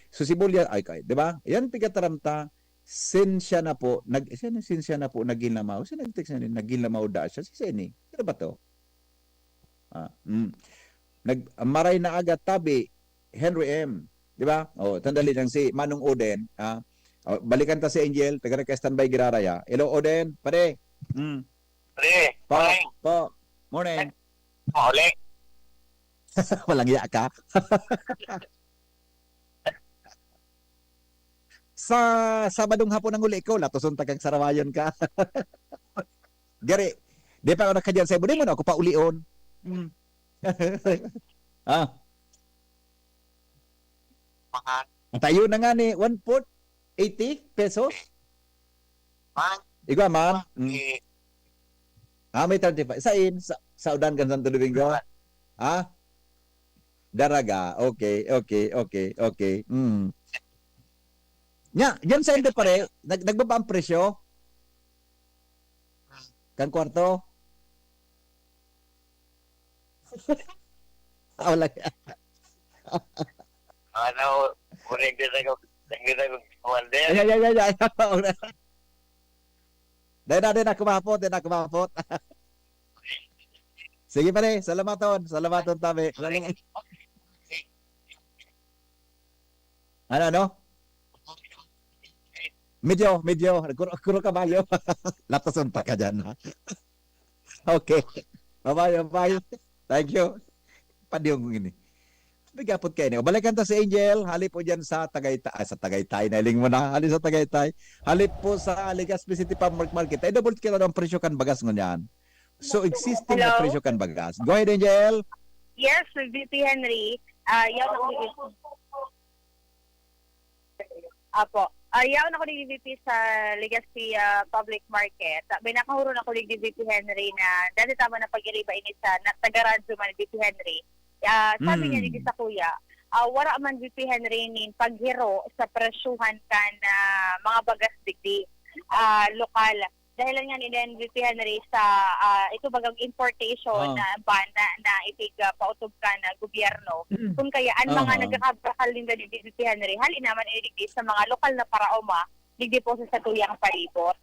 So, sibulyas, ay, kay, di ba? Yan, pigkataram ta, sensya na po, nag, sensya na po, naginlamaw. Sino nag-text na rin? Naginlamaw da siya. Si Seni. Sino ba to? Ah, mm. Nag, maray na aga tabi, Henry M. Di ba? O, sandali lang si Manong Oden. Ah, o, balikan ta si Angel, taga ka standby giraraya. Hello, Oden. Pare. Mm. Pre, Po, morning. Po. Morning. Uli. Walang iya ka. Sa Sabadong hapon ang uli ko, latoson ta kang sarawayon ka. Gari, di pa ako nakadyan sa ibo, di mo na ako paulion. Mm. Ah, Mahal. Ang tayo na nga ni one-fourth, eighty pesos. Mahal. Igwa man. Mm. Eh, Ah, may thirty-five. Sain? Sa, sa udan kan Santo Domingo? Ah? Daraga. Okay, okay, okay, okay. Mm. Nya, diyan sa hindi pare, nag, nagbaba ang presyo? Kan kwarto? Ah, wala. Ano, uring din ako, uring din ako, commander. Ay, ay, ay, ay, ay. Dahil na, dahil na kumapot, dahil na kumapot. Sige pare, salamaton, salamaton tabi. Ano, ano? Medyo, medyo, kuro, kuro kabayo. Latason pa ka dyan, ha? Okay. Bye-bye, bye-bye. Thank you. Padiyong ko ini. Bigapot kayo niyo. Balikan ta si Angel. Halip po dyan sa Tagaytay. Ah, sa Tagaytay. Nailing mo na. Halip sa Tagaytay. Halip po sa Legazpi City Public Market. Ay, double kilo ang presyo kan bagas ngunyan. So, existing na Hello? presyo kan bagas. Go ahead, Angel. Yes, V P Henry. Ah, yaon ako ni Apo. Ah, yaon ako ni V P sa Legazpi ah, Public Market. Ah, may nakahuron ako ni V P Henry na dati tama na pag-iriba ini sa na, taga-radyo man ni V P Henry. Ah, sabi niya Hmm. ni sa kuya, ah, wara man V P Henry nin paghiro sa presyuhan kan ah, mga bagas digdi ah, lokal. Dahilan nga ni V P Henry sa ah, ito bagang importation Ah. na ban na, na itig ah, pautog kan ah, gobyerno. Kung kaya ang mga Aha. nagkakabakal ninda ni V P Henry, hali naman ini digdi sa mga lokal na paraoma, digdi po sa satuyang palibot.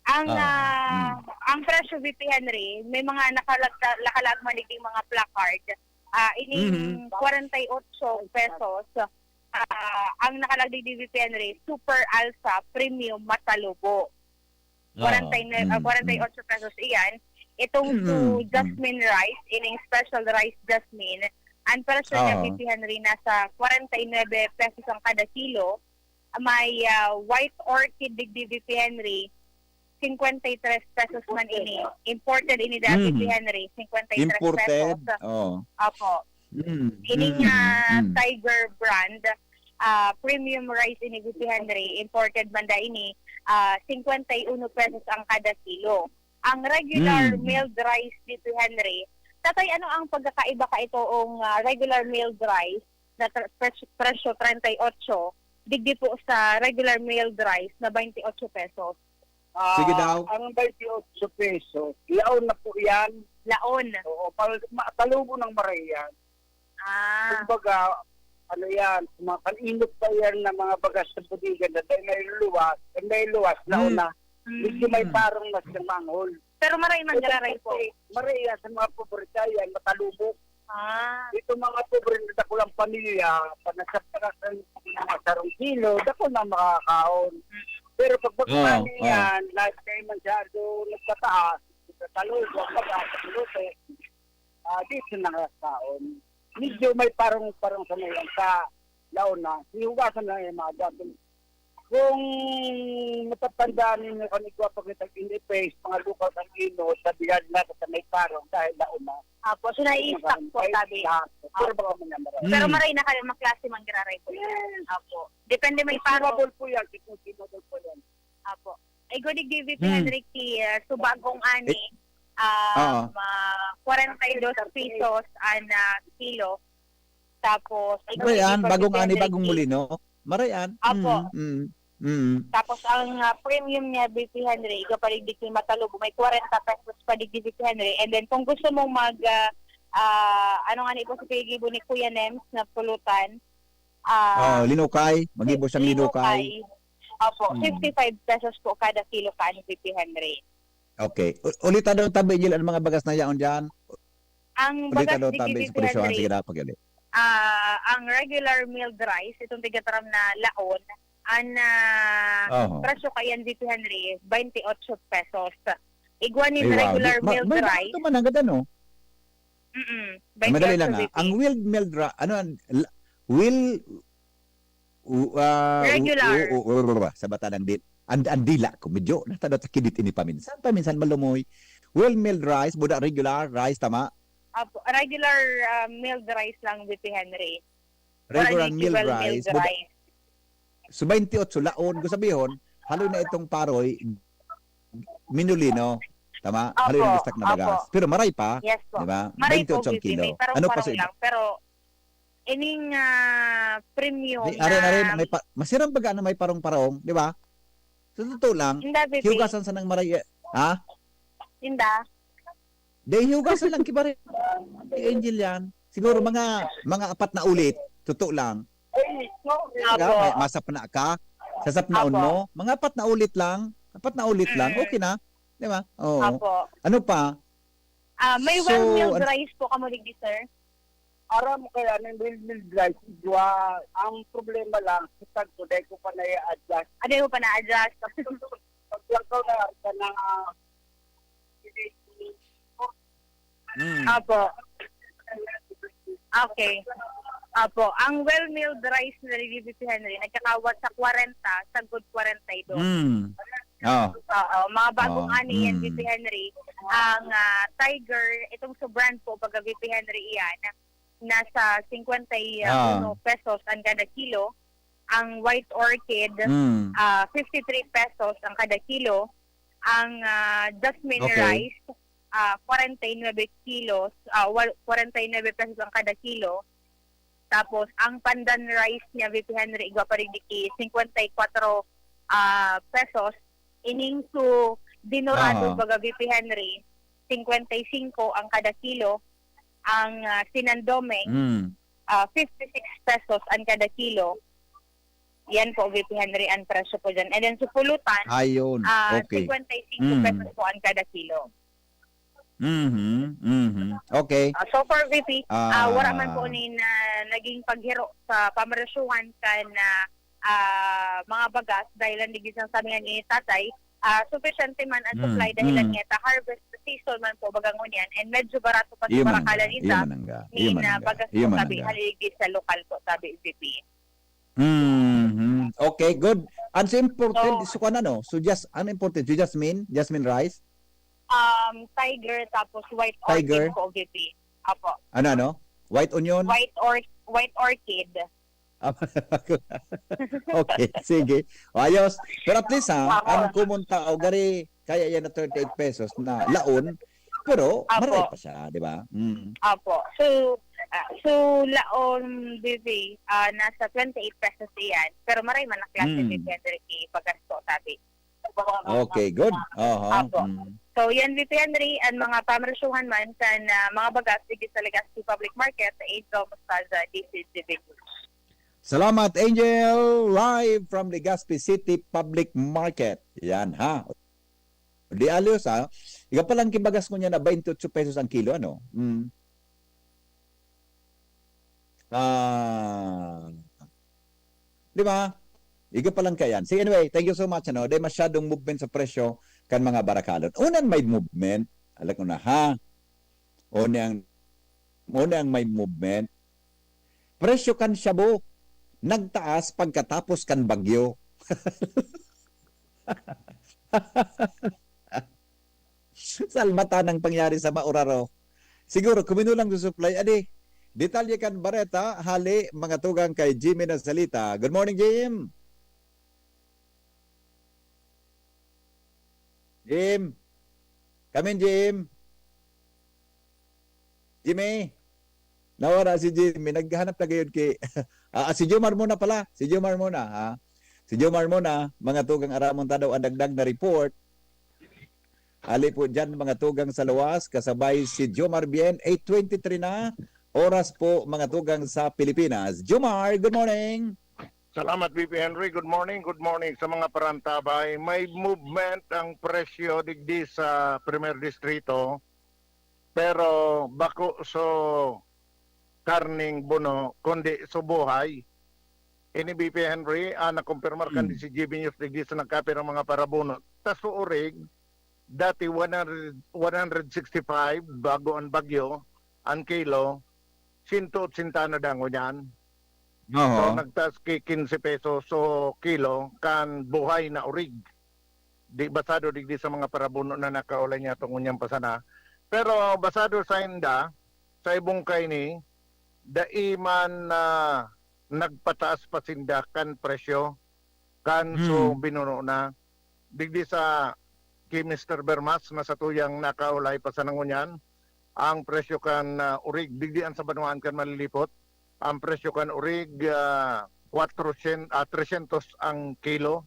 Ang Ah, ah, mm. ang presyo V P Henry, may mga nakalag nakalag man digdi mga placard. Ah, ining Mhm. forty-eight pesos ah, ang nakalag digdi V P Henry, Super Alsa Premium Masalubo. Oo. Forty-nine, ah, Mm, forty-eight pesos iyan. Itong Mm, to mm. jasmine rice, ining special rice jasmine, ang presyo niya Oo. V P Henry nasa forty-nine pesos ang kada kilo. May ah, white orchid digdi V P Henry, fifty-three pesos man ini. Imported ini da Mm. V P Henry, fifty-three Imported. pesos. Oh. Opo. Mm, Ining mm, ah, mm. Tiger brand, ah, premium rice ini V P Henry, imported man da ini, ah, fifty-one pesos ang kada kilo. Ang regular Mm. milled rice V P Henry, tatay, ano ang pagkakaiba ka itoong ah, regular milled rice na tra- pres- presyo treinta y ocho, digdi po sa regular milled rice na twenty-eight pesos? Sige daw. Ang twenty-eight pesos, laon na po yan. Laon. Oo, pal, ma, palubo ng Marayan. Ah. Kumbaga, ano yan, mga kan-inot pa yan na mga bagas sa bodega na dahil may luwas, dahil may luwas, Hmm. nauna. Medyo may Hmm. parang mas ng manghol. Pero maray man Ito gararay po. kasi, maray yan sa mga pobre yan, matalubog. Ah. Ito mga pobre na dakulang pamilya, pag nasaptakan ng mga sarong kilo, dako na makakaon. Pero pag Oo, magmani oo. yan, lahat kayo masyado nagtataas, nagtatalubo, ang pag-asa ng lote, ah, dito na nakakaon. Medyo may parang-parang sa ngayon sa laon na, hinugasan na yung mga gamit. Kung matatandaan ninyo, kami ko pag nagtag-in face, mga lukaw sa ino, sa biyag na sa may parang dahil laon na. Apo, so nai-stock po, Ay, sabi. lahat. Pero baka mo naman. Pero Mm. maray na kayo, maklase man giraray po. Yes. Apo. Depende may parang. Consumable po yan. Consumable po yan. Apo. Ay, good evening, V P Hmm. Henry, ki, ah, subagong ani, Eh, ah, oo. ma-, kwarenta y dos pesos an, ah, kilo. Tapos, ay, Maray an, good evening, bagong V P ani, Henry, bagong ki. Mulino. Maray an. Apo. Mm, mm, mm. Tapos, ang, ah, premium niya, V P Henry, igwa pa digdi ki matalubog, may kwarenta pesos pa digdi, V P Henry. And then, kung gusto mong mag, ah, ah, ano nga ni po si Piggy ni Kuya Nems na pulutan, ah, Oh, linukay. Magibo siyang linukay. linukay. Opo, Hmm. fifty-five pesos po kada kilo kan, V P Henry. Okay. U-, ulita daw tabi, Jil, ang mga bagas na yaon dyan. Ang Ulita bagas daw di tabi sa presyohan. Henry. Sige na, pag-uli. Ah, ang regular milled rice, itong tigataram na laon, ang, ah, Oho. presyo kayan, V P Henry, twenty-eight pesos. Igwa nin Ay, wow. regular Di, ma-, milled may rice. Ito man agad, ano? Mm-mm. Ay, madali lang, twenty-eight ah. Ang pesos. Willed milled ra-, ano, ang, la-, will, u-, ah, u-, Regular. u-, u-, u-, sa bata ng di-, ang, ang dila ko, medyo natadot sa kidit ini paminsan. Paminsan malumoy. Willed milled rice, buda regular rice, tama? Apo, regular, ah, milled rice lang, V P Henry. Regular Waray ni milled well milled rice, buda-, rice. So, twenty-eight laon, gusto sabihon, haloy na itong paroy, minulino. Tama? Haloy na Opo, listak na bagas. opo. Pero maray pa, Yes po. di ba? Maray po, twenty-eight ang V P, kilo. May parang-parang Ano pa sa iba? lang, pero ining, ah, premium Di, are, are, na may pa-, masiram baga na may parong-parong, di ba? Sa totoo lang, Hindi, V P. hiugasan sa nang maray, eh. Ha? Hindi. Di, hiugasan lang kibarin. Si Angel yan. Siguro mga, mga apat na ulit. Totoo lang. Ay, no, Kaya Apo. may masapna ka, sasapnaon Apo. mo, mga apat na ulit lang, apat na ulit lang, Mm. okay na. Di ba? Oo. Apo. Ano pa? Ah, may So, well milled an- rice po kamo digdi, sir? Aram mo kaya ng well milled rice, Jwa, ang problema lang, sa tagko, dahil ko pa na-adjust. Ah, dahil mo pa na-adjust. Pag lang ka na, ka na, ah, Mm. Apo. Okay. Apo. Ang well milled rice na ni V P Henry, nagkakawat sa kwarenta, sagkod kwarenta y dos. Mm. Oh. Oo, mga bagong Oh, ani yan, mm. V P Henry. Ang, ah, Tiger, itong sa brand po, pag V P Henry iyan, nasa cincuenta y uno Ah. pesos ang kada kilo. Ang White Orchid, Mm. ah, fifty-three pesos ang kada kilo. Ang, ah, Jasmine Okay. Rice, ah, kwarenta y nuebe kilos, ah, wal-, kwarenta y nuebe pesos ang kada kilo. Tapos, ang Pandan Rice niya, V P Henry, igwa pa rin di ki cincuenta y cuatro, ah, pesos. Ining su dinorado, Aha. baga, V P Henry, cincuenta y cinco ang kada kilo. Ang, ah, sinandomeng, Mm. ah, fifty-six pesos ang kada kilo. Yan po, V P Henry, ang presyo po dyan. And then, su pulutan, Ayun. ah, Okay. cincuenta y cinco Mm. pesos po ang kada kilo. Mhm, mhm. Okay. Ah, so far, V P, ah, wala man po Ah. ni na naging paghiro sa pamresyuhan kan, ah, ah, mga bagas dahil ang digdi sang sabi nga ni Tatay, ah, sufisyente man ang Mm, supply dahil mm. ang ngeta harvest season man po baga ngunyan and medyo barato pa sa Iyo man ang parakalan ga, iyo ita man ang ga, ni iyo man na ang ga, bagas iyo po man ang sabi ga. haligid sa lokal po sabi V P. Mhm. Okay, good. Ang so important So, is kuwan, ano? So, just, ang important, so, jasmine, jasmine rice? Um, tiger, tapos white Tiger? orchid po, V P. Apo. Ano, ano? White onion? White or-, white orchid. Ah, okay, sige. O, ayos. Pero at least, ha, Apo. ang kumunta, o gari, kaya yan na thirty-eight pesos na laon, pero Apo. maray pa siya, di ba? Mm. Apo. So, ah, so, laon, V P, ah, nasa twenty-eight pesos iyan, pero maray man na klase, Mm. V P, Henry, ipagasto, sabi. Okay, good. Oho. Apo. Mm. So, yan, V P Henry, ang mga pamresyuhan man kan, ah, mga bagas digdi sa Legazpi Public Market, Angel Mostaza, D C T V News. Salamat, Angel. Live from Legazpi City Public Market. Yan, ha? Di alios, ha? Iga palang kibagas ko niya na twenty-eight pesos ang kilo, ano? Mm. Ah, di ba? Iga palang kayan. Sige, anyway, thank you so much, ano? Di masyadong movement sa presyo kan mga barakalon. Unan may movement, alam ko na, ha? O niyang, o niyang may movement. Presyo kan shabu, nagtaas pagkatapos kan bagyo. Salmata nang pangyari sa Mauraro. Siguro, kuminulang sa supply. Adi, detalye kan bareta, hali, mga tugang kay Jimmy na salita. Good morning, Jim! Jim! Kamin, Jim! Jimmy! Nawara si Jimmy. Naghanap na gayon ki... ah, si Jomar muna pala. Si Jomar muna, ha? Si Jomar muna, mga tugang aramon ta daw ang dagdag na report. Hali po dyan, mga tugang sa luwas, kasabay si Jomar Bien, eight twenty-three na, oras po, mga tugang sa Pilipinas. Jomar, good morning! Salamat, V P Henry. Good morning, good morning sa mga parantabay. May movement ang presyo digdi sa Primer Distrito, pero bako so karning buno, kundi so buhay. Ini V P Henry, ah, nakumpirmar kan Hmm. D C G B News digdi sa nagkapirang mga parabuno. Ta so orig, dati one hundred, one hundred sixty-five bago ang bagyo, ang kilo, sento otsenta na dango niyan. So, Oo. nagtaas ki quince pesos so kilo kan buhay na orig. Di basado digdi sa mga parabuno na nakaulay niya tungod niyang pasana. Pero basado sa inda, sa ibong kaini, dai man na nagpataas pa sinda kan presyo kan so Hmm. binuno na. Digdi sa ki Mister Bermas na satuyang nakaulay pa sa nangunyan, ang presyo kan, ah, orig, digdi an sa banwaan kan Malilipot, ang presyo kan orig, ah, kwatrosyentos, ah, tresyentos ang kilo,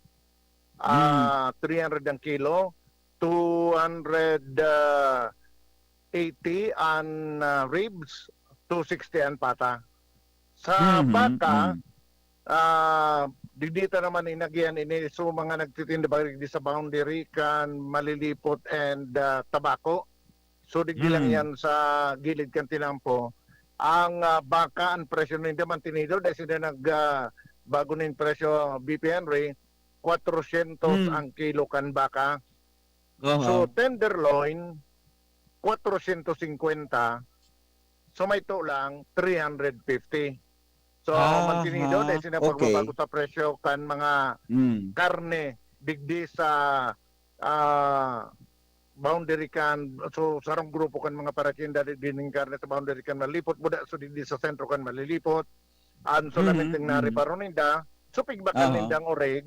ah, three hundred ang kilo, two hundred, ah, eighty an, ah, ribs, two sixty an pata. Sa Mhm, baka, mhm. ah, digdi ta naman inagihan ini, so, mga nagtitinda ba digdi sa boundary kan Malilipot and, ah, Tabaco. So, digdi lang Hmm. yan sa gilid kan tinampo. Ang, ah, baka, ang presyo ninda mantenido, dahil sila nag, ah, bago nin presyo, V P Henry, kwatrosyentos Hmm. ang kilo kan baka. Oho. So, tenderloin, kwatrosyentos singkwenta. So, may to lang, three hundred fifty. So, Aha, mantenido, dahil sila okay. pagbabago sa presyo kan mga Mm. karne digdi sa, ah, boundary kan, so, sarong grupo kan mga paratinda digdi ning karne sa boundary kan Malilipot, buda so digdi sa sentro kan Malilipot. An solamente Mhm, na mhm. reparo ninda, so pigbakan Aha. nindang orig,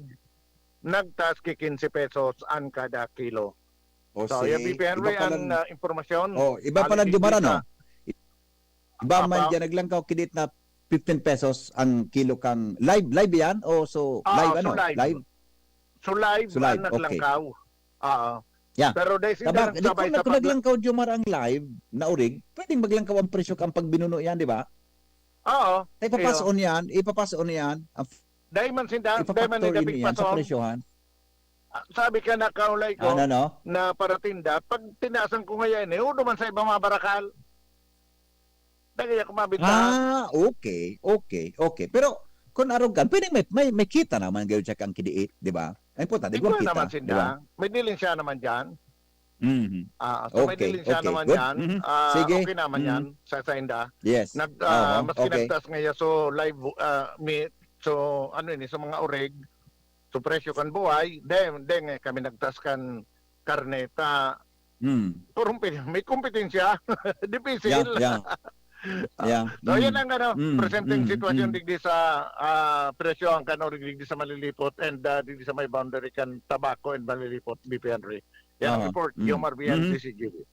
nagtaas ki quince pesos an kada kilo. O, So, yan, si, V P Henry, iba an, palang, ah, impormasyon. oh, iba Hali palang digdi Jomar, sa ano? Iba man Apa? Dyan, naglangkaw ki date na fifteen pesos ang kilo kang live, live yan? O, so, Ah, live, so ano? live. Live? So, live, So, live, an okay. naglangkaw. Oo. Yeah. Pero dahil sila Tabak, di, kung, nagsabay nag- sa kung pag- naglangkaw, Jomar, ang live na orig, pwedeng maglangkaw ang presyo kang pagbinuno yan, di ba? Oo. Ipapas on yan, ipapas on yan. Ang Dahil man sinda, dahil man ipapaktor nila ini yan sa pigpason. presyohan. Ah, sabi ka na kaulay ko Ano, no? na paratinda, pag tinasan ko ngayon, eh, udo man sa ibang mga barakal. Dagay ako mabita. Ah, okay, okay, okay. Pero kung arog ka, pwedeng may, may, may kita naman gayud siya kang kidiit, di ba? Ang importante, Ikaw kung kita, naman di ba? sinda. May dilin siya naman dyan. Mhm. Ah, so may Okay, dilin siya okay, naman good. yan. Mhm. Ah, Sige. Okay naman Mhm. yan sa, sa inda. Yes. Nag, ah, Oo, maski okay. nagtaas ngayon, so live, ah, meat, so ano ini, sa mga orig, so presyo kan buhay, then, then eh, kami nagtaas kan karne, ta, Hmm. pero may, may kompetensya. Dipisil. Yeah, yeah. Yeah. So, yan Mm. ang ano, Mm, presenteng mm, sitwasyon mm. digdi sa ah, presyo ang kan orig digdi sa Malilipot and ah, digdi sa may boundary kan Tabaco and Malilipot, V P Henry. Yan ang Aha. report, Mm. Jomar Vian, Mhm. D C G B.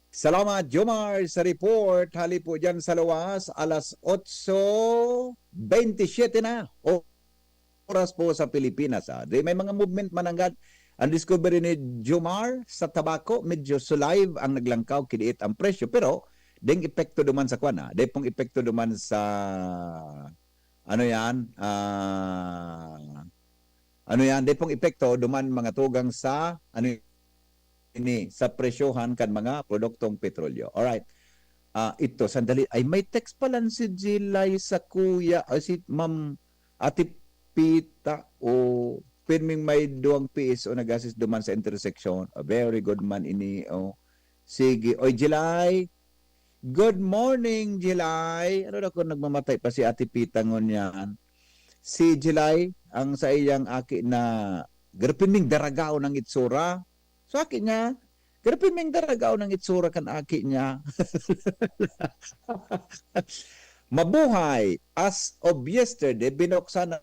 Salamat, Jomar, sa report. Hali po dyan sa luwas, alas otso bentisiete na. O, oras po sa Pilipinas. Ah. Di may mga movement mananggad. Ang discovery ni Jomar sa Tabaco, medyo sulive ang naglangkaw, kiniit ang presyo, pero deng epekto duman sa kwan, ah. Dai pong epekto duman sa, ano yan, ah, ano yan, dai pong epekto duman mga tugang sa, ano ini, sa presyohan kan mga produktong petrolyo. Alright. Ah, ito, sandali. Ay, may text pala si Jilay sa kuya, ay, si Ma'am Ate Pita, o pirming may duwang P S O nag-assist duman sa intersection. Ah, very good man ini, oh. Sige. Oy, Jilay. Good morning, Jilay. Ano na kung nagmamatay pa si Ate Pita ngunyan? Si Jilay, ang sa iyang aki na garapin ming daragaw ng itsura. So, aki niya, garapin ming daragaw ng itsura kan aki niya. Mabuhay, as of yesterday, binuksan na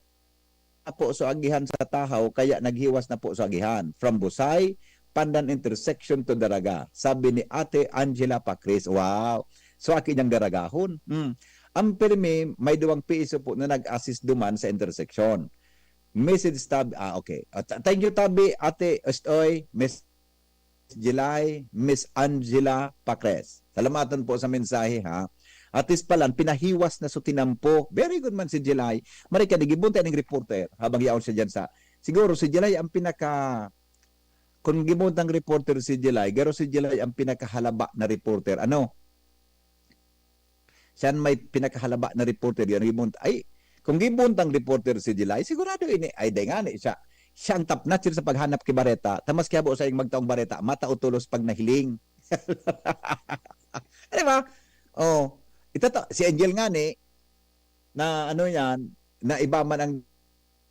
po so agihan sa Tahaw, kaya naghiwas na po so agihan. From Busay, Pandan intersection to Daraga, sabi ni Ate Angela Pacres. Wow! So, aki niyang daragahon. Hmm. Ang pirmi, may duwang P S O po na nag-assist duman sa intersection. Message tabi, ah, okay. Ah, th- thank you, tabi, Ate Ostoy, Miss Jilay, Miss Angela Pacres. Salamaton po sa mensahe, ha. At least palan, pinahiwas na so tinampo. Very good man si Jilay. Mari ka, gibuntay ning reporter habang yaon siya dyan sa... Siguro si Jilay ang pinaka... Kung gibuntang reporter si Jilay, garo si Jilay ang pinakahalaba na reporter. Ano? Siya may pinakahalaba na reporter, yan, gibuntang. Ay, kung gibuntang reporter si Jilay, sigurado ini, ay, dai ngani siya. Siya ang top notcher sa paghanap ki bareta. Ta maski habo saing magtaong bareta, matao tolos pag nahiling. Di ba? Oh, itata, si Angel ngani, na ano yan, na iba man ang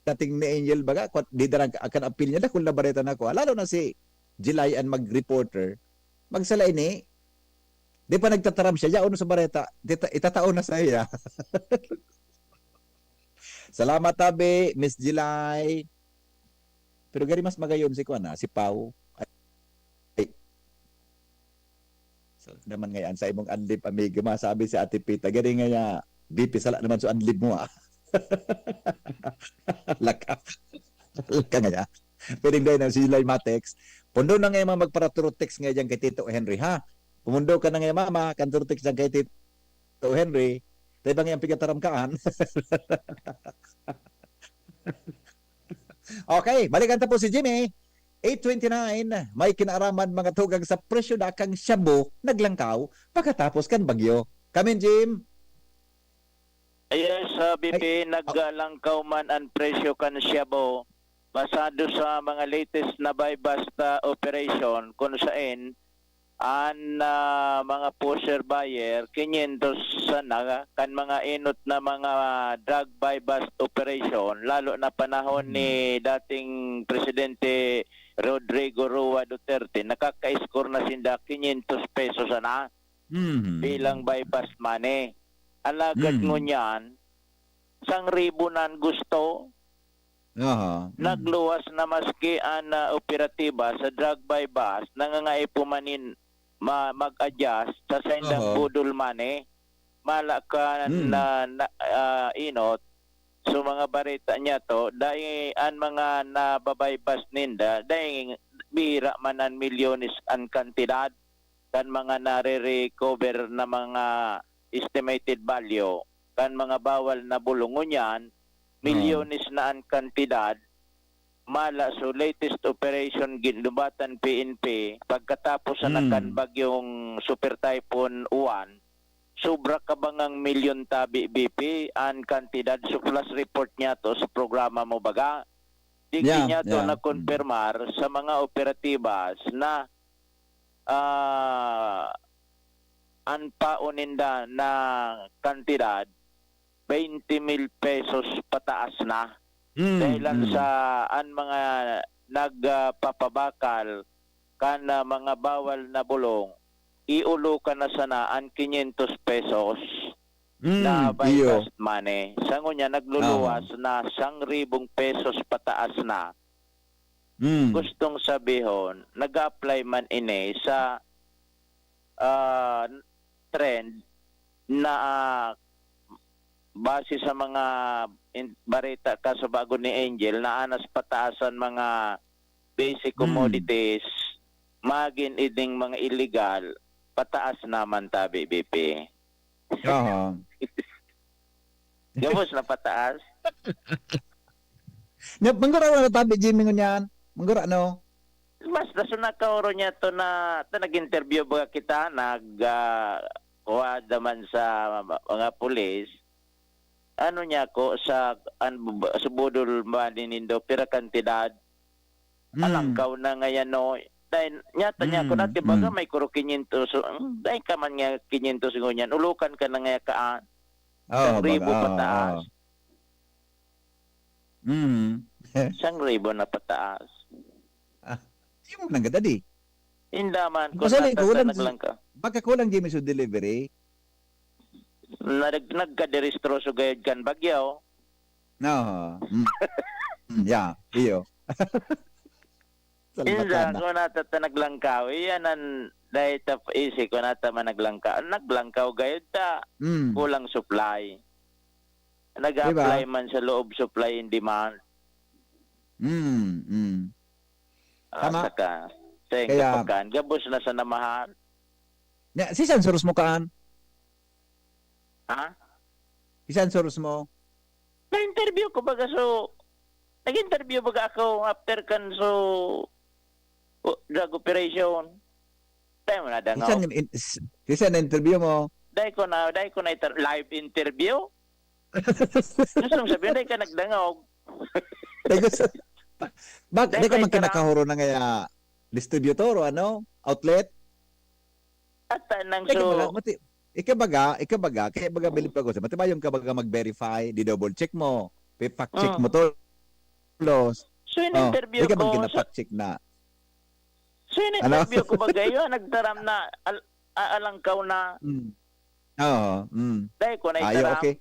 dating ni Angel, baga, kwat-, di darang ka-, kan apil niya, dakul na bareta na ko. Lalo na si Jilay an mag-reporter, magsala ini, di pa nagtataram siya, yaon sa bareta, di ta-, itatao na sa iya. Salamat, tabi, Miss Jilay. Pero gari mas magayon si kuan, ah, si Pau. Ay. So, naman ngayon, sa imong adlib, amigo, masabi si Ate Pita, gari ngaya, B P, sala naman sa adlib mo, ah. Laka. Laka ngaya. Pwedeng dahil na sila yung ma-text. Pundo na ngayon mga magpara-true text ngayon dyan kay Tito Henry, ha? Pumundo ka na ngayon, mama, kan true text dyan kay Tito Henry. Tayo bang yung pigataram kaan? Okay, balikan ta po si Jimmy. Eight twenty-nine, may kinaaraman mga tugang sa presyo dakang shabu, naglangkaw, pagkatapos kan bagyo. Come in, Jim. Yes, uh, B P, naglangkaw man ang presyo kan shabu. Basado sa mga latest na buy-bust, uh, operation, kung sain, an, ah, mga pusher buyer, kinyentos sana kan mga enot na mga drug buy-bust operation, lalo na panahon ni dating Presidente Rodrigo Roa Duterte, nakaka-score na sinda kinyentos pesos sana Mhm. bilang buy-bust money. Alagad Mm. ngunyan, sangribo nan gusto, Aha. Mm. nagluwas na maski an, ah, operatiba sa drug buy-bust, nangangaipo man nin ma-, mag-adjust sa saindang Aha. budol money. Mala ka Mm. na, na, ah, inot, so mga bareta niya to, dai an mga nababuy-bust ninda, dai bihira man an milyones an kantidad kan mga nare-recover na mga estimated value kan mga bawal na bulong. Ngunyan, milyones na an kantidad. Mala, so latest operation ginlubatan P N P, pagkatapos na Hmm. kan bagyong Super Typhoon Uwan, sobra kabangang milyon tabi, B P, an kantidad. So flash report niya to sa programa mo, baga. Digdi Yeah, niya to yeah. na-confirmar sa mga operatibas na, ah, an paon ninda na kantidad, twenty mil pesos pataas na. Mm, Dahilan mm. sa an mga nagpapabakal kan, ah, mga bawal na bulong, iulo ka na sana an kinyentos pesos Mm, na iyo. buy-bust money. Sa ngunyan, nagluluwas Aha. na siyang ribong pesos pataas na. Mm. Gustong sabihon, nag-a-apply man ini sa, ah, trend na, ah, base sa mga in-, bareta ka sa bago ni Angel, na anas pataas an mga basic Hmm. commodities, magin iding mga illegal, pataas naman tabi, B P. Aha. Gabos na pataas. Nya, manggura na tabi, Jimmy, ngunyan. Manggura, no? Mas, nasunod ka, oro niya to na, to nag-interview ba kita? Nag, ah, kuha naman sa mga pulis. Ano niya ko sa, an-, sa budol ba ni nindo, pira kantidad? Mm. Alangkaw na ngayon, no? Dahil, nyata niya ko Mm, nati, baga mm. may kuro kinyentos, so, mm, dahil ka man nga kinyentos ngunyan, ulokan ka na nga kaan. Oo, Isang ribo baga, oo, pataas. oo. Mm. Isang ribo na pataas. Ah, yung nang gadadi. Indaman, kung Pasal nasa ikaw sa lang, naglangka. Baka kulang, Jimmy, sa delivery. Nag-, nagkaderestroso gayod kan bagyo. No. Mm. Mm, yeah, iyo. Salbatan Inda, na. Kung nata ta naglangkaw, iyan ang dahil ta isi ko nata man naglangkaw. Naglangkaw gayod ta, Mm. kulang supply. Nag-a-apply Diba? man sa loob, supply and demand. Mm, mm. Ah, Tama. saka, sa Kaya kapakan, gabos na sa namahan. Nya, si San Soros mo kaan? Ha? Si San Soros mo? Na-interview ko baga, so, nag-interview baga ako after kan, so, o, drug operation. Tayo mo na, Si dangaw. San in-, s-, si San na-interview mo? Dahil ko na, dahil ko na inter-, live interview. Gusto mong sabihin, dahil ka nagdangog. Dahil gusto, bak-, Dahil di ka may man ka karang- nakahuro na ngaya distributor o ano? Outlet? At, ah, nang Kaya so baga, mati-, ikabaga, ikabaga, kaya baga bilib ka ko sa, matibayon ka baga mag-verify, di-double check mo, pi-fact check Ah. mo to, los. So, Oh, in-interview ikaw man ko, kina-fact check na. So, Ano? in-interview ko baga yun, nagtaram na, al-, a-, alangkaw na. Mm. Oo, mm. Dahil ko na Ayo, itaram. okay.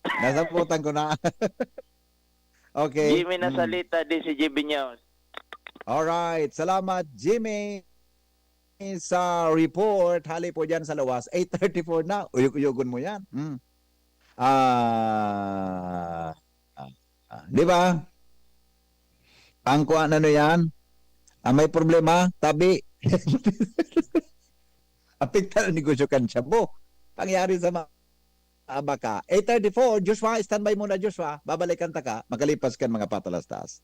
Nasabutan ko na. Okay. Jimmy Mm. Nasalita, D C G B News. Alright. Salamat, Jimmy, sa report. Hali po dyan sa lawas. Eight thirty-four na. Uyog-uyogon mo yan. Mm. Ah, ah, ah, di ba? Ang kuha na, ano yan? Ang may problema, tabi. Apektar ang negosyo kan shabu. Pangyari sa mga baka. Eight thirty-four, Joshua, standby muna, Joshua. Babalikan ta ka, makalipas kan mga patalastas.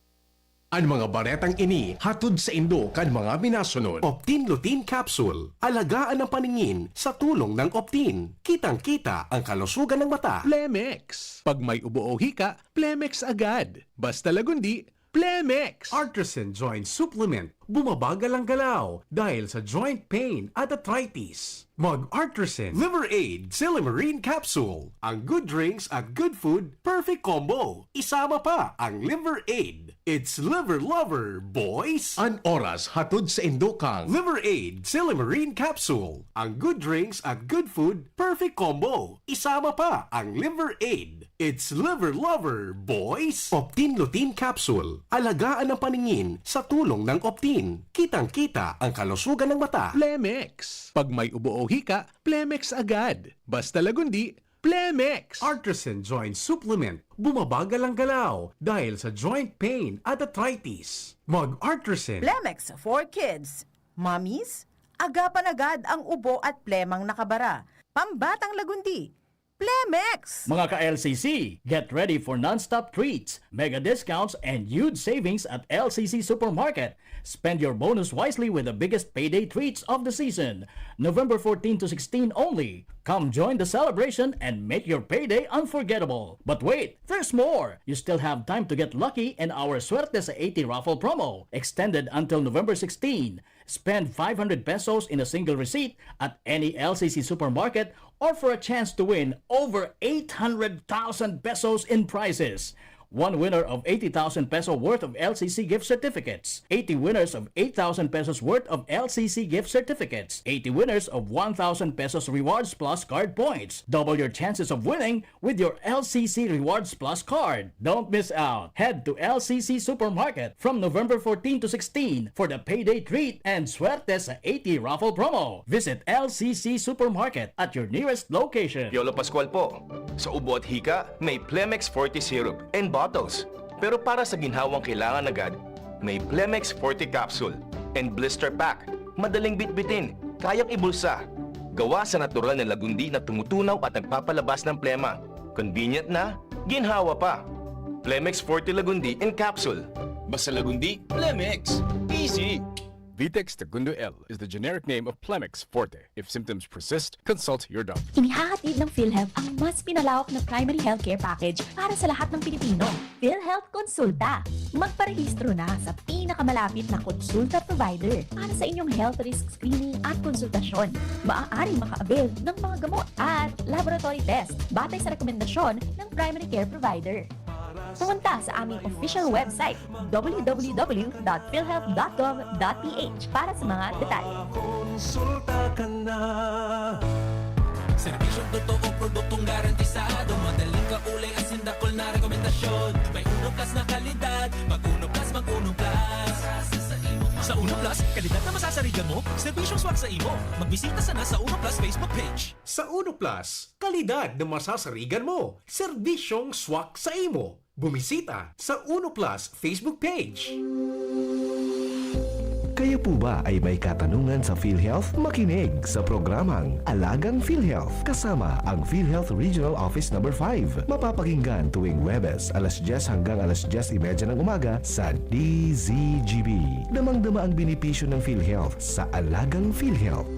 An mga baretang ini hatod saindo kan mga minasunod. Optin Lutein Capsule. Alagaan ang paningin sa tulong ng Optin. Kitang-kita ang kalusugan ng mata. Plemex. Pag may ubo o hika, Plemex agad. Basta Lagundi, Plemex. Artisan Joint Supplement. Bumabagal ang galaw dahil sa joint pain at arthritis. Mag Artisan Liver Aid Silymarin Capsule. Ang good drinks at good food, perfect combo. Isama pa ang Liver Aid. It's Liver Lover, boys! An oras hatod saindo kan Liver Aid Silymarin Capsule. Ang good drinks at good food, perfect combo. Isama pa ang Liver Aid. It's Liver Lover, boys! Optin Lutein Capsule. Alagaan ang paningin sa tulong ng Optin. Kitang-kita ang kalusugan ng mata. Plemex. Pag may ubo o hika, Plemex agad. Basta Lagundi, Plemex. Artisan Joint Supplement. Bumabagal ang galaw dahil sa joint pain at arthritis. Mag Artisan. Plemex for Kids. Mommies, agapan agad ang ubo at plemang nakabara. Pambatang Lagundi, Plemex! Mga ka-L C C, get ready for non-stop treats, mega discounts, and huge savings at L C C Supermarket. Spend your bonus wisely with the biggest payday treats of the season. November fourteen to sixteen only. Come join the celebration and make your payday unforgettable. But wait, there's more! You still have time to get lucky in our Suerte sa eighty raffle promo, extended until November sixteen. Spend five hundred pesos in a single receipt at any L C C supermarket or for a chance to win over eight hundred thousand pesos in prizes. One winner of eighty thousand peso worth of L C C gift certificates, eighty winners of eight thousand pesos worth of L C C gift certificates, eighty winners of one thousand pesos rewards plus card points. Double your chances of winning with your L C C Rewards Plus card. Don't miss out. Head to L C C Supermarket from November fourteen to sixteen for the Payday Treat and Suerte sa eighty raffle promo. Visit L C C Supermarket at your nearest location. Piolo Pascual po. Sa ubo at hika, may Plemex Forte Syrup and bottles. Pero para sa ginhawang kailangan agad, May Plemex Forte Capsule and Blister Pack. Madaling bitbitin, kayang ibulsa. Gawa sa natural na lagundi na tumutunaw at nagpapalabas ng plema. Convenient na, ginhawa pa. Plemex Forte Lagundi in Capsule. Basta Lagundi, Plemex. Easy! Vitex Segundo L is the generic name of Plemex Forte. If symptoms persist, consult your doctor. Inihahatid ng PhilHealth ang mas pinalawak na primary healthcare package para sa lahat ng Pilipino. PhilHealth Konsulta. Magparehistro na sa pinakamalapit na konsulta provider para sa inyong health risk screening at konsultasyon. Maaaring maka-avail ng mga gamot at laboratory test batay sa rekomendasyon ng primary care provider. Pumunta sa aming official website, w w w dot philhealth dot gov dot p h, para sa mga detalye. Konsulta ka na. Serbisyong totoo, produktong garantisado. Madaling kaulay, asin dakul na rekomendasyon. May Uno Plus na kalidad. Mag Uno Plus, mag Uno Plus. Sa Uno Plus, kalidad na masasarigan mo, serbisyong swak sa imo. Magbisita sana sa Uno Plus Facebook page. Sa Uno Plus, kalidad na masasarigan mo, serbisyong swak sa imo. Bumisita sa Uno Plus Facebook page. Kayo po ba ay may katanungan sa PhilHealth? Makinig sa programang Alagang PhilHealth kasama ang PhilHealth Regional Office Number five. Mapapakinggan tuwing Huwebes, alas dyes hanggang alas dyes y media ng umaga sa D Z G B. Damang-dama ang benepisyo ng PhilHealth sa Alagang PhilHealth.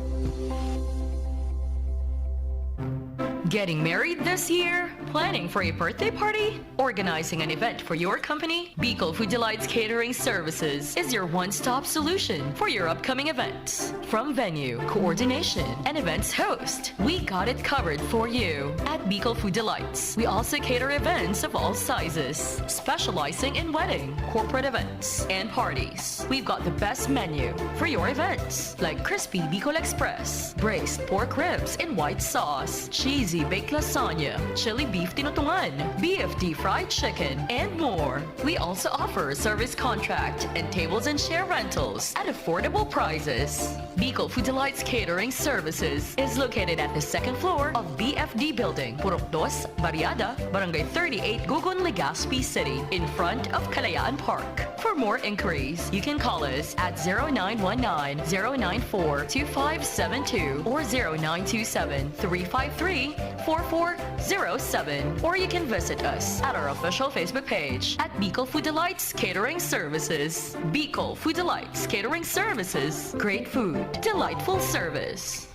Getting married this year? Planning for a birthday party? Organizing an event for your company? Bicol Food Delights Catering Services is your one-stop solution for your upcoming events. From venue, coordination, and events host, we got it covered for you. At Bicol Food Delights, we also cater events of all sizes, specializing in wedding, corporate events, and parties. We've got the best menu for your events, like crispy Bicol Express, braised pork ribs in white sauce, cheesy baked lasagna, chili beef tinutungan, B F D fried chicken, and more. We also offer service contract and tables and chair rentals at affordable prices. Bicol Food Delights Catering Services is located at the second floor of B F D Building, Purok Dos, Barriada, Barangay thirty-eight, Gugon, Legazpi City, in front of Kalayaan Park. For more inquiries, you can call us at zero nine one nine, zero nine four, two five seven two or zero nine two seven, three five three, four four zero seven. Or you can visit us at our official Facebook page at Bicol Food Delights Catering Services. Bicol Food Delights Catering Services. Great food, delightful service.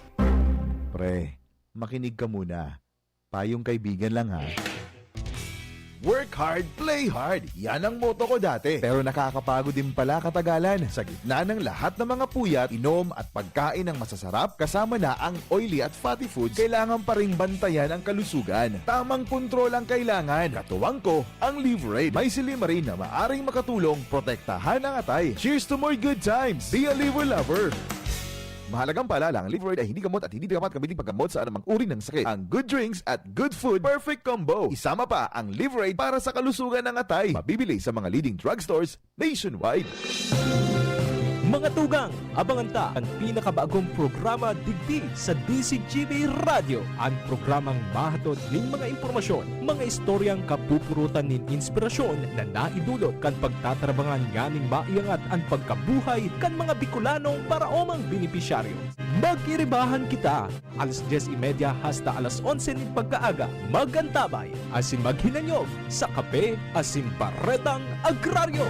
Pre, makinig ka muna. Payong kaibigan lang, ha. Work hard, play hard. Yan ang motto ko dati. Pero nakakapagod din pala katagalan. Sa gitna ng lahat ng mga puyat, inom at pagkain ng masasarap, kasama na ang oily at fatty foods, kailangan pa ring bantayan ang kalusugan. Tamang kontrol ang kailangan. Katuwang ko, ang Liverade. May silymarin na maaring makatulong protektahan ang atay. Cheers to more good times! Be a Liver Lover! Mahalagang paalala, ang Liverade ay hindi gamot at hindi dapat gamitin paggamot sa anumang uri ng sakit. Ang good drinks at good food, perfect combo. Isama pa ang Liverade para sa kalusugan ng atay. Mabibili sa mga leading drugstores nationwide. Mga tugang, abangan ta an pinakabagong programa digdi sa D Z G B Radyo, an programang mahatod nin mga impormasyon, mga istoryang kapupurutan nin inspirasyon na naidulot kan pagtatrabangan nganing maiangat an pagkabuhay kan mga Bicolanong paraomang benepisyaryo. Magkiribahan kita, alas dyes y media hasta alas onse nin pagkaaga. Mag-antabay asin maghinanyog sa Kape asin Baretang Agraryo.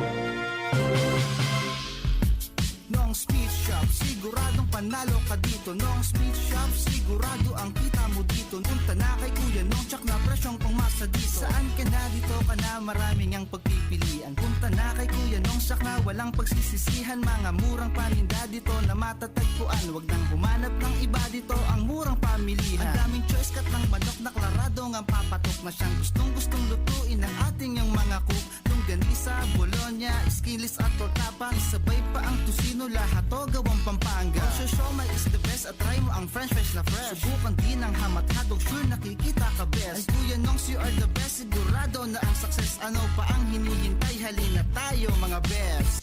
Nong Speed Shop, siguradong panalo ka dito. Nong Speed Shop, sigurado ang kita mo dito. Punta na kay Kuya Nong, tsak na presyong pangmasa dito. Saan ka na, dito ka na, maraming ang pagpipilian. Punta na kay Kuya Nong, tsak na walang pagsisisihan. Mga murang paninda dito na matatagpuan. Wag nang humanap ng iba dito, ang murang pamilihan. Ang daming choice, kat ng manok na klarado ngang papatok na siyang gustong-gustong lutuin ng ating yung mga cook. Longganisa, bologna, skinless at tortapa, isabay pa ang tocino, lahat to gawang Pampanga. Ang siomai is the best at try mo ang french fries na fresh. Subukan din ang ham at hotdog, sure nakikita ka best. And Kuya Nongs, you are the best, sigurado na ang success. Ano pa ang hinihintay? Halina tayo, mga best.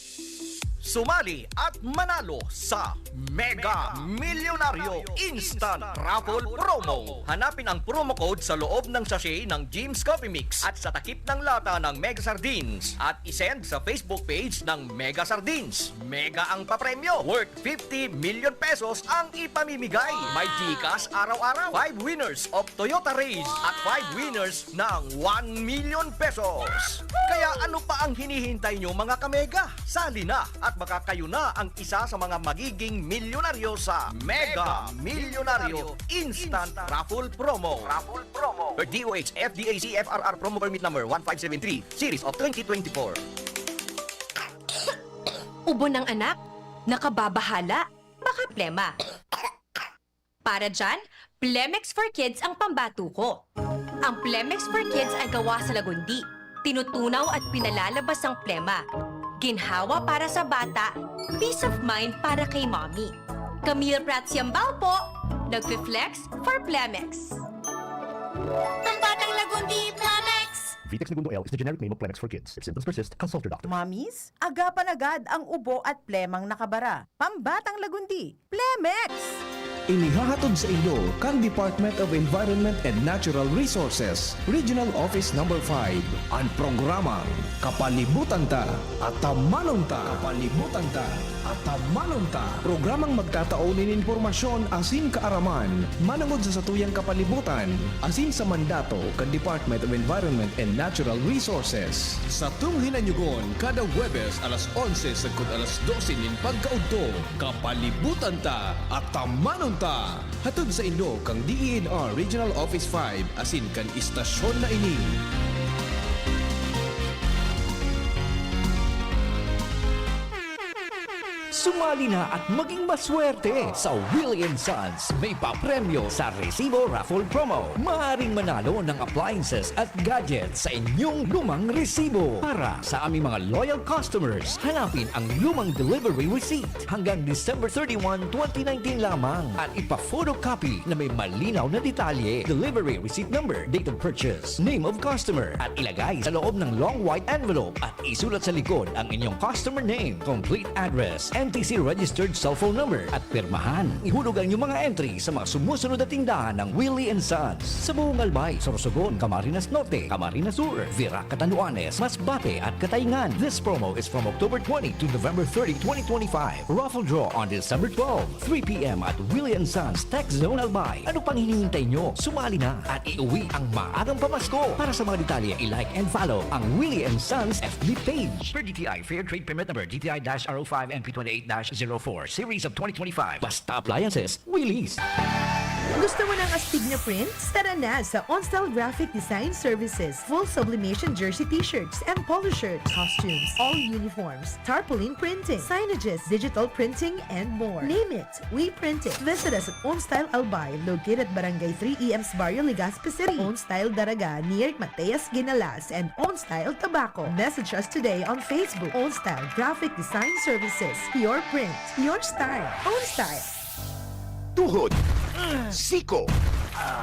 Sumali at manalo sa Mega Milyonaryo Instant Raffle Promo. Hanapin ang promo code sa loob ng sachet ng Jim's Coffee Mix at sa takip ng lata ng Mega Sardines at isend sa Facebook page ng Mega Sardines. Mega ang papremyo, worth fifty million pesos ang ipamimigay. May GCash araw-araw, five winners of Toyota Raize at five winners ng one million pesos. Kaya ano pa ang hinihintay nyo, mga kamega? Sali na at baka kayo na ang isa sa mga magiging milyonaryo sa Mega Milyonaryo Instant Raffle Promo. Raffle Promo. D O H F D A C F R R Promo Permit Number one five seven three, Series of twenty twenty-four. Ubo ng anak, nakababahala, baka plema. Para dyan, Plemex for Kids ang pambato ko. Ang Plemex for Kids ay gawa sa lagundi. Tinutunaw at pinalalabas ang plema. Ginhawa para sa bata, peace of mind para kay mommy. Camille Prats Yambao po, nagfi-flex for Plemex. Pambatang Lagundi, Plemex! Vitex Negundo L is the generic name of Plemex for kids. If symptoms persist, consult your doctor. Mommies, agapan agad ang ubo at plemang nakabara. Pambatang Lagundi, Plemex! Inihahatod sa inyo kan Department of Environment and Natural Resources, Regional Office Number five, an programang Kapalibutan Ta, Atamanon Ta. Kapalibutan Ta, Atamanon Ta. Programang magtatao nin impormasyon asin kaaraman manongod sa satuyang kapalibutan asin sa mandato kan Department of Environment and Natural Resources. Satong hinanyugon kada Huwebes alas onse sagkod alas dose nin pagkaudto. Kapalibutan Ta, Atamanon Ta! Hatod sainyo kan D E N R Regional Office five asin kan istasyon na ini. Sumali na at maging maswerte sa Willie and Sons May Papremyo sa Resibo Raffle Promo. Maaaring manalo ng appliances at gadgets sa inyong lumang resibo. Para sa aming mga loyal customers, hanapin ang lumang delivery receipt hanggang December thirty-one, twenty nineteen lamang at ipa-photocopy na may malinaw na detalye, delivery receipt number, date of purchase, name of customer at ilagay sa loob ng long white envelope at isulat sa likod ang inyong customer name, complete address, N T C registered cellphone number at pirmahan. Ihulog ang inyong mga entry sa mga sumusunod na tindahan ng Willie and Sons sa buong Albay, Sorsogon, Camarines Norte, Camarines Sur, Virac, Catanduanes, Masbate at Cataingan. This promo is from October twenty to November thirty, twenty twenty-five. Raffle draw on December twelve, three p.m. at Willie and Sons Tech Zone Albay. Ano pang hinihintay nyo? Sumali na at iuwi ang maagang pamasko. Para sa mga detalye, i-like and follow ang Willie and Sons F B page. Per D T I Fair Trade Permit Number D T I dash R O five N P twenty-eight dash zero four, Series of twenty twenty-five. Basta Appliances, Willie's. Gusto mo ng astig na prints? Tara na sa Onstyle Graphic Design Services. Full sublimation jersey t-shirts and polo shirts, costumes, all uniforms, tarpaulin printing, signages, digital printing, and more. Name it, we print it. Visit us at Onstyle Albay, located Barangay three E M sa Barrio Legazpi City. Onstyle Daraga, near Mateas Ginalas, and Onstyle Tabaco. Message us today on Facebook. Onstyle Graphic Design Services. Your print, your style. Onstyle. Tuhod, siko,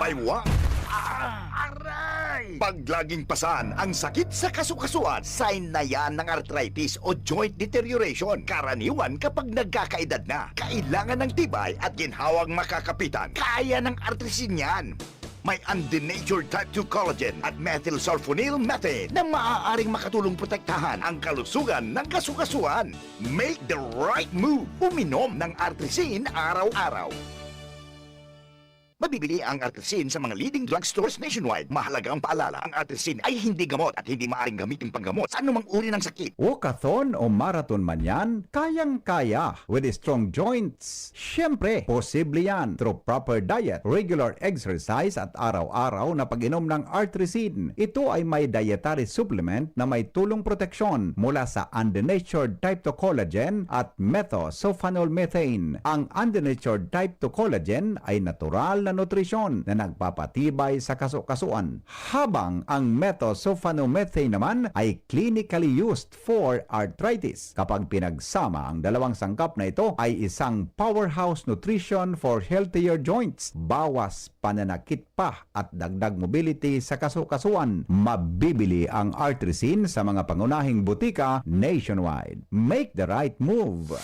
baywang, aray! Pag laging pasan ang sakit sa kasukasuan, sign na yan ng arthritis o joint deterioration. Karaniwan kapag nagkakaedad na, kailangan ng tibay at ginhawang makakapitan. Kaya ng artrisin yan. May undenatured type two collagen at methylsulfonyl methane na maaaring makatulong protektahan ang kalusugan ng kasukasuan. Make the right move. Uminom ng Artrisin araw-araw. Mabibili ang Artrisin sa mga leading drugstores nationwide. Mahalagang paalala, ang Artrisin ay hindi gamot at hindi maaaring gamitin panggamot sa anumang uri ng sakit. Walkathon o marathon man yan, kayang-kaya with strong joints. Siyempre, posible yan through proper diet, regular exercise at araw-araw na pag-inom ng Artrisin. Ito ay may dietary supplement na may tulong proteksyon mula sa undenatured type two collagen at methosulfonol methane. Ang undenatured type two collagen ay natural na nutrisyon na nagpapatibay sa kaso-kasuan, habang ang methoxyphenomethaine naman ay clinically used for arthritis. Kapag pinagsama ang dalawang sangkap na ito, ay isang powerhouse nutrition for healthier joints, bawas pananakit pa at dagdag mobility sa kaso-kasuan. Mabibili ang Artrisin sa mga pangunahing butika nationwide. Make the right move!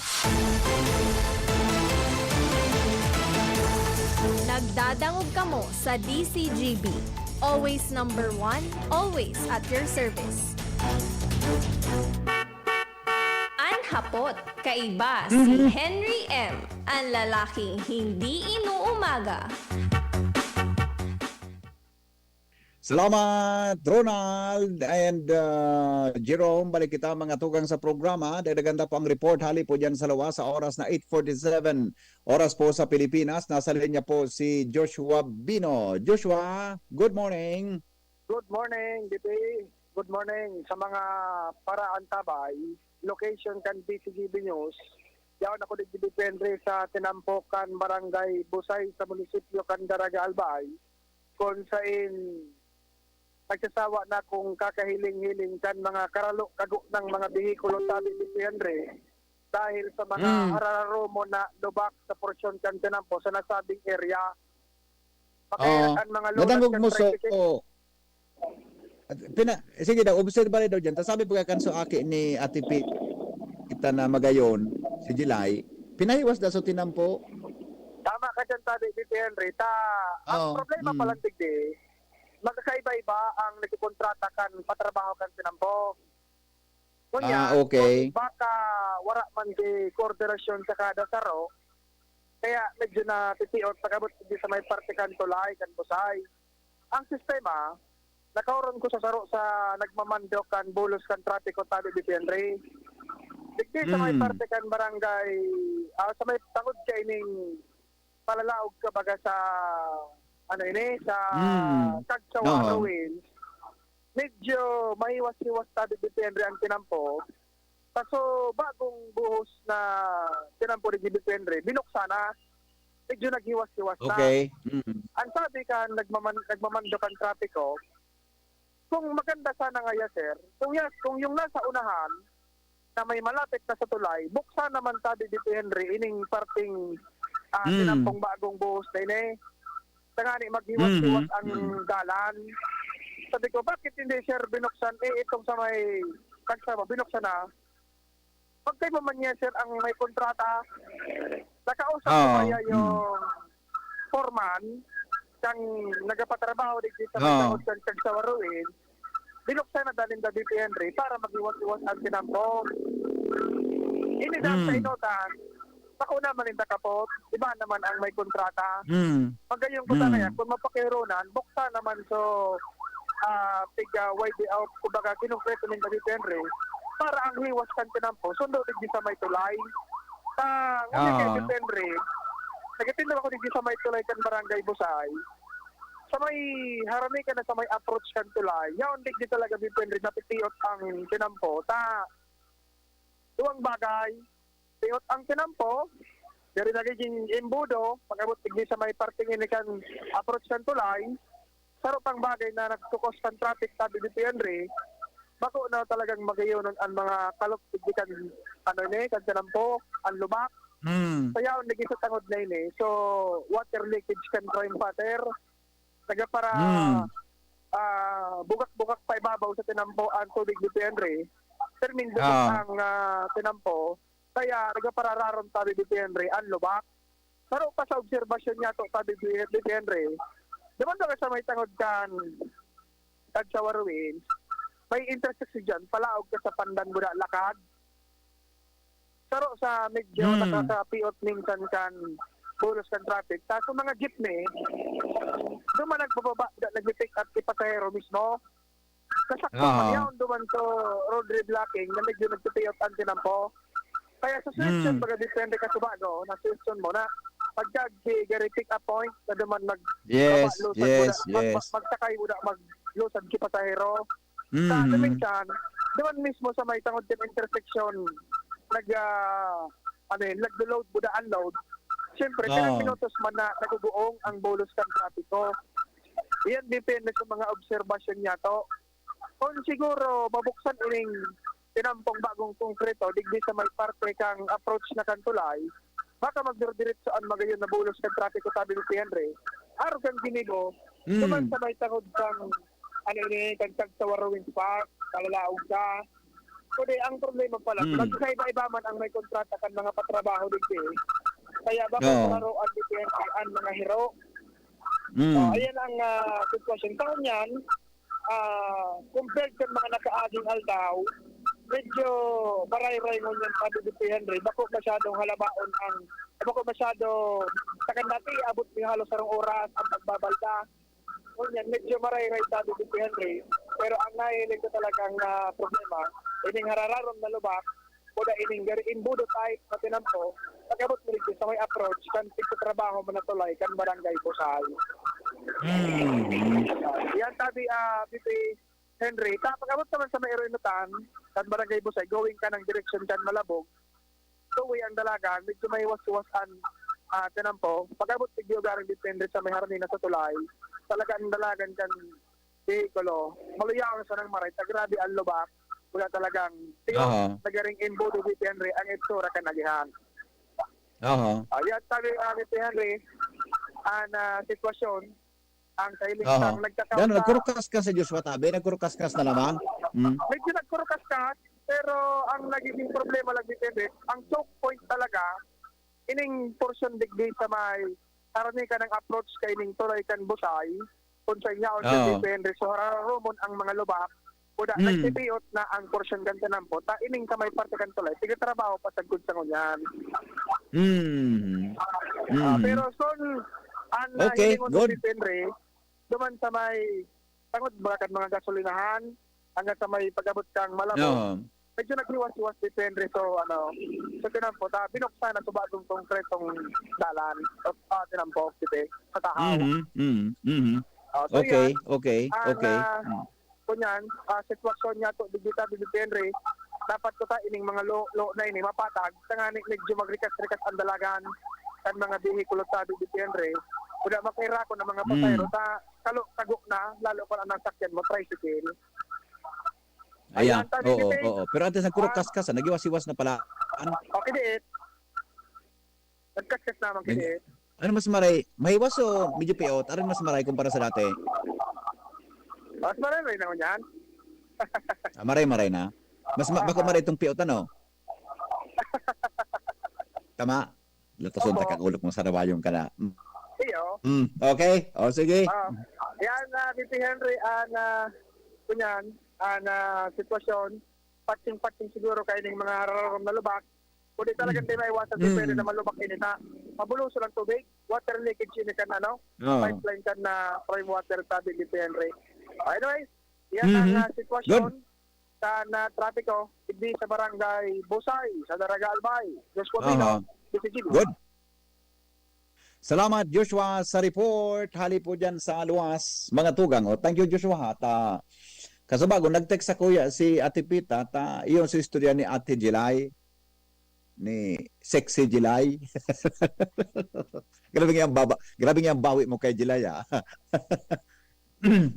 Nagdadangog kamo sa D C G B. Always number one, always at your service. An hapot, kaiba si Henry M, an lalaking hindi inuumaga. Salamat, Ronald and uh, Jerome. Balik kita, mga tugang, sa programa. Dagdagan ta po ang report hali po dyan sa luwas sa oras na eight forty-seven. Oras po sa Pilipinas. Nasa linya po si Joshua Bino. Joshua, good morning. Good morning, D P. Good morning sa mga paraantabay. Location kan D C G B News. Yaon ako digdi, D P Henry, sa tinampo kan Barangay Busay sa munisipyo kan Daraga, Albay, kun sain nagsasawa na akong kakahiling-hiling kan mga karalo kago ng mga behikulo, sabi ni Henry, dahil sa mga Mm. harararumon na lubak sa porsyon kan tinampo sa nasabing area. Pakaya Oo. ang mga lunas Nadangog kan mo, so, tricycle. oh. At pina, sige daw, obserba daw dyan. Tas sabi pagkakanso aki ni Ate Pi, kita na magayon, si Jilay, pinahiwas na so tinampo. Tama ka dyan, sabi ni Henry. Ta, ang Oo, problema mm. pa lang digdi, magkakaiba-iba ang nagkukontrata kan patrabaho kan tinampo. Ngunyan, Ah, okay. Baka wala man di koordinasyon sa kada saro, kaya medyo natitiot pag-abot di sa may parte kan tulay, kan Busay. Ang sistema, nakaoron ko sa saro sa nagmamando kan bulos kan trapiko, sabi ni Henry. Digdi sa may Mm. parte kan barangay, ah, sa may tangod kaining palalaog ka baga sa, ano ini, sa Mm. Cagsawa Oo. Ruins, medyo mahiwas-hiwas, sabi ni Henry, ang tinampo. Kaso bagong buhos na tinampo ni Henry, binuksan na. Medyo naghiwas-hiwas na. Okay. Mm. Ang sabi ka, nagmaman, nagmamando kan trapiko, kung maganda sana ngaya, sir, kung, yes, kung yung nasa unahan na may malapit na sa tulay, buksan naman, sabi ni Henry, ining parting ah, Mm. tinampong bagong buhos na ini. Tangani maghiwas-hiwas Mhm. ang Mm. dalan. Sabi ko, "Bakit hindi, sir, binuksan? Eh, itong sa may Cagsawa, binuksan na." Pagkaiba man niya, sir, ang may kontrata. Nakausap ko Oo. kaya yung Mm. foreman, kang nagapatrabaho digdi sa may Oo. tangod kan Cagsawa Ruins, binuksan na daw ninda, D P Henry, para maghiwas-hiwas ang tinampo. Ini daw Mm. sa inotan, bako naman ninda kapot, iba naman ang may kontrata. Mm. Magayong ko sana Mm. yan, kung mapakironan, buksan naman so, ah, piga Y D out, kumbaga, kinongkreto ninda, D P Henry, para ang hiwas kan tinampo, sundo digdi sa may tulay. Sa, ngunyan Ah. kay, D P Henry, nagtindog ako digdi sa may tulay kan Barangay Busay. Sa may harani ka na sa may approach kan tulay, yaon digdi talaga, D P Henry, napitiot ang tinampo. Ta, duwang bagay, tiot ang tinampo, diri nagiging imbudo, pag-abot digdi sa may parting ini kan approach kan tulay, saro pang bagay na nagtukos kan traffic, sabi ni D P Henry, bako na talagang magayonon ang mga kalop digdi kan, ano ni, kan tinampo, ang lubak. Mm. Kaya ang naging sa tangod na ini, so, water leakage kan crime pattern. Nagapara, Mm. ah, bugak-bugak pa ibabaw sa tinampo ang tubig ni Henry. Termin bugak Ah. ang ah, tinampo. Kaya nagapara raron, sabi ni Henry, ang lubak. Pero pa sa obserbasyon niya to, sabi ni ni Henry, duman ba ka sa may tangod kan Cagsawa Ruins, may intersection dyan, palaog ka sa Pandan Buda Lakag. Saro sa medyo Hmm. nakakapiot minsan kan bulos kan traffic. Ta sa mga jeepney, duman nagbababa, da, nagpi-pick up si pasahero mismo. Kasakto Ah. man yaon duman to road reblocking na medyo nagpipiot ang tinampo. Kaya sa suggestion, Mm. baga depende ka subago, na suggestion mo na pagka gari pick up point na duman mag Yes, baba, lusad yes, mo na, mag, yes. mag, magsakay mo na, maglusad ki pasahero. Sa Mhm. minsan, duman mismo sa may tangod kan intersection, nag, ah, ano yun, naglo-load mo na unload. Siyempre, Oo. Pinagminutos man na naguguong ang bulos kan trapiko. Iyan depende sa mga obserbasyon niya to. Kung siguro mabuksan ining tinampong bagong konkreto digdi sa may parte kang approach na kan tulay, baka magdiretso an magayon na bulos kan trapiko, sabi ni Henry. Arog kan ginibo, Mm. duman sa may tangod kang, ano ini, kan Tagsawarowing Park, kalalaog ka. Kundi ang problema pala, Mm. magkaiba-iba man ang may kontrata kan mga patrabaho digdi. Kaya baka Oo. palaruan ni Henry an mga hero. Mm. Oh, ayan ang, ah, sitwasyon. Taon yan, ah, compared sa mga nakaaging aldaw, medyo marayray ngunyan, sabi ni Henry. Bako masyadong halabaon ang, bako masyado, sa kan dati, abot ni halos sarong oras ang pagbabalda. Ngunyan, medyo marayray, sabi ni Henry. Pero ang nahiling ko talagang, ah, problema, ining harararom na lubak, kuda ining gari imbudo type na tinampo, pag-abot mo dito sa may approach, kan pagtatrabaho mo na tulay, kan Barangay Busay. Mm. Yan sabi, ah, B P Henry, ta, pag-abot naman sa may Iroy Nutan, kan Barangay Busay, going ka ng direksyon kan Malabog, two-way ang dalagan, medyo may iwas-iwas an, ah, tinampo. Pag-abot, siguro garing depende sa may harani na sa tulay, talaga ang dalagan kan behikulo, maluyaw na sanang maray, ta grabe ang lubak. Wala talagang tiyo, Aha. nagaring imbudo ni Henry ang itsura kan agihan. Aha. Ayan, sabi nga ni Henry, ang, ah, sitwasyon, ang kahiling Aha. sang nagkakausa. Yan, nagkurukas ka sa Joshua Tabe, nagkurukas ka na lamang. Mm. Medyo nagkurukas ka, pero ang nagiging problema lang ni Henry, ang choke point talaga, ining porsyon digdi sa may harani ka ng approach kaining tulay kan Busay, kung sa inyaon sa Oo. Henry, so hararomon ang mga lubak, kuda Mm. nagpipiot na ang porsyon kan tinampo, ta ining sa may parte kan tulay, tigatrabaho pa sagkod sa ngunyan. Mm. Ah, Mm. pero son, ang Okay, nahilingon good. Si Henry, duman sa may tangod mga kan mga gasolinahan, hanggang sa may pag-abot kang Malabog, Oo. medyo naghiwas-hiwas depende. So, ano, so, tinampo, ta, binuksan na sa bagong konkretong dalan. O, ah, tinampo, sige, sa Tahaw. Mhm, mhm, mhm. Ah, so, Okay, yan. Okay, Ang, okay. ah, Mm. kunyan, ah, sitwasyon niya to, digdi ta, digdi Henry, dapat ko ta ining mga lo-, lo na ini, mapatag, tanganing medyo magrikas-rikas ang dalagan kan mga behikulo ta, digdi Henry. Kuda makaira ko ng mga Mm. pasahero, ta, kalo, tago na, lalo pa ang nasakyan mo, tricycle. Ayan, Ayan, sabi oo, ni Faith, oo. Pero antes nagkurukas ka sa, naghiwas-hiwas na pala. An- Okay, diit. Nagkaskas naman Nag- kasi. Ano mas maray? Mahiwas o medyo piot? Ano mas maray kumpara sa dati? Mas maray na yun yan. Ah, maray-maray na. Mas ma- bako Ah. maray itong piot, ano? Tama? Latason Opo. Takang ulok mo sa rawayon ka na. Mm. Iyo. Mm, okay. O, sige. Ah, yan, ah, V P Henry, ah, na, kunyan, ah, na sitwasyon, patching-patching siguro kayo ng mga hararom na lubak. Kundi talagang Mm. di maiwasan, Mm. depende na malubak ini na mabuloso lang tubig. Water leakage ini kan, ano, Oo. pipeline kan na prime water, sabi ni P N R A. Anyway, yan ang, Mm-hmm. ah, sitwasyon Good. sa na trapiko, hindi sa barangay Busay, sa Daraga Albay. Joshua Aha. Pino, D C G B. Good. Salamat, Joshua, sa report. Hali po dyan sa luwas, mga tugang. O, thank you, Joshua, ha. Ta, kasubago, nag-text sa kuya si Ate Pita, ta, iyon sa istorya ni Ate Jilay, ni Sexy Jilay. Grabe nga ang baba, grabe nga ang bawi mo kay Jilay, ah.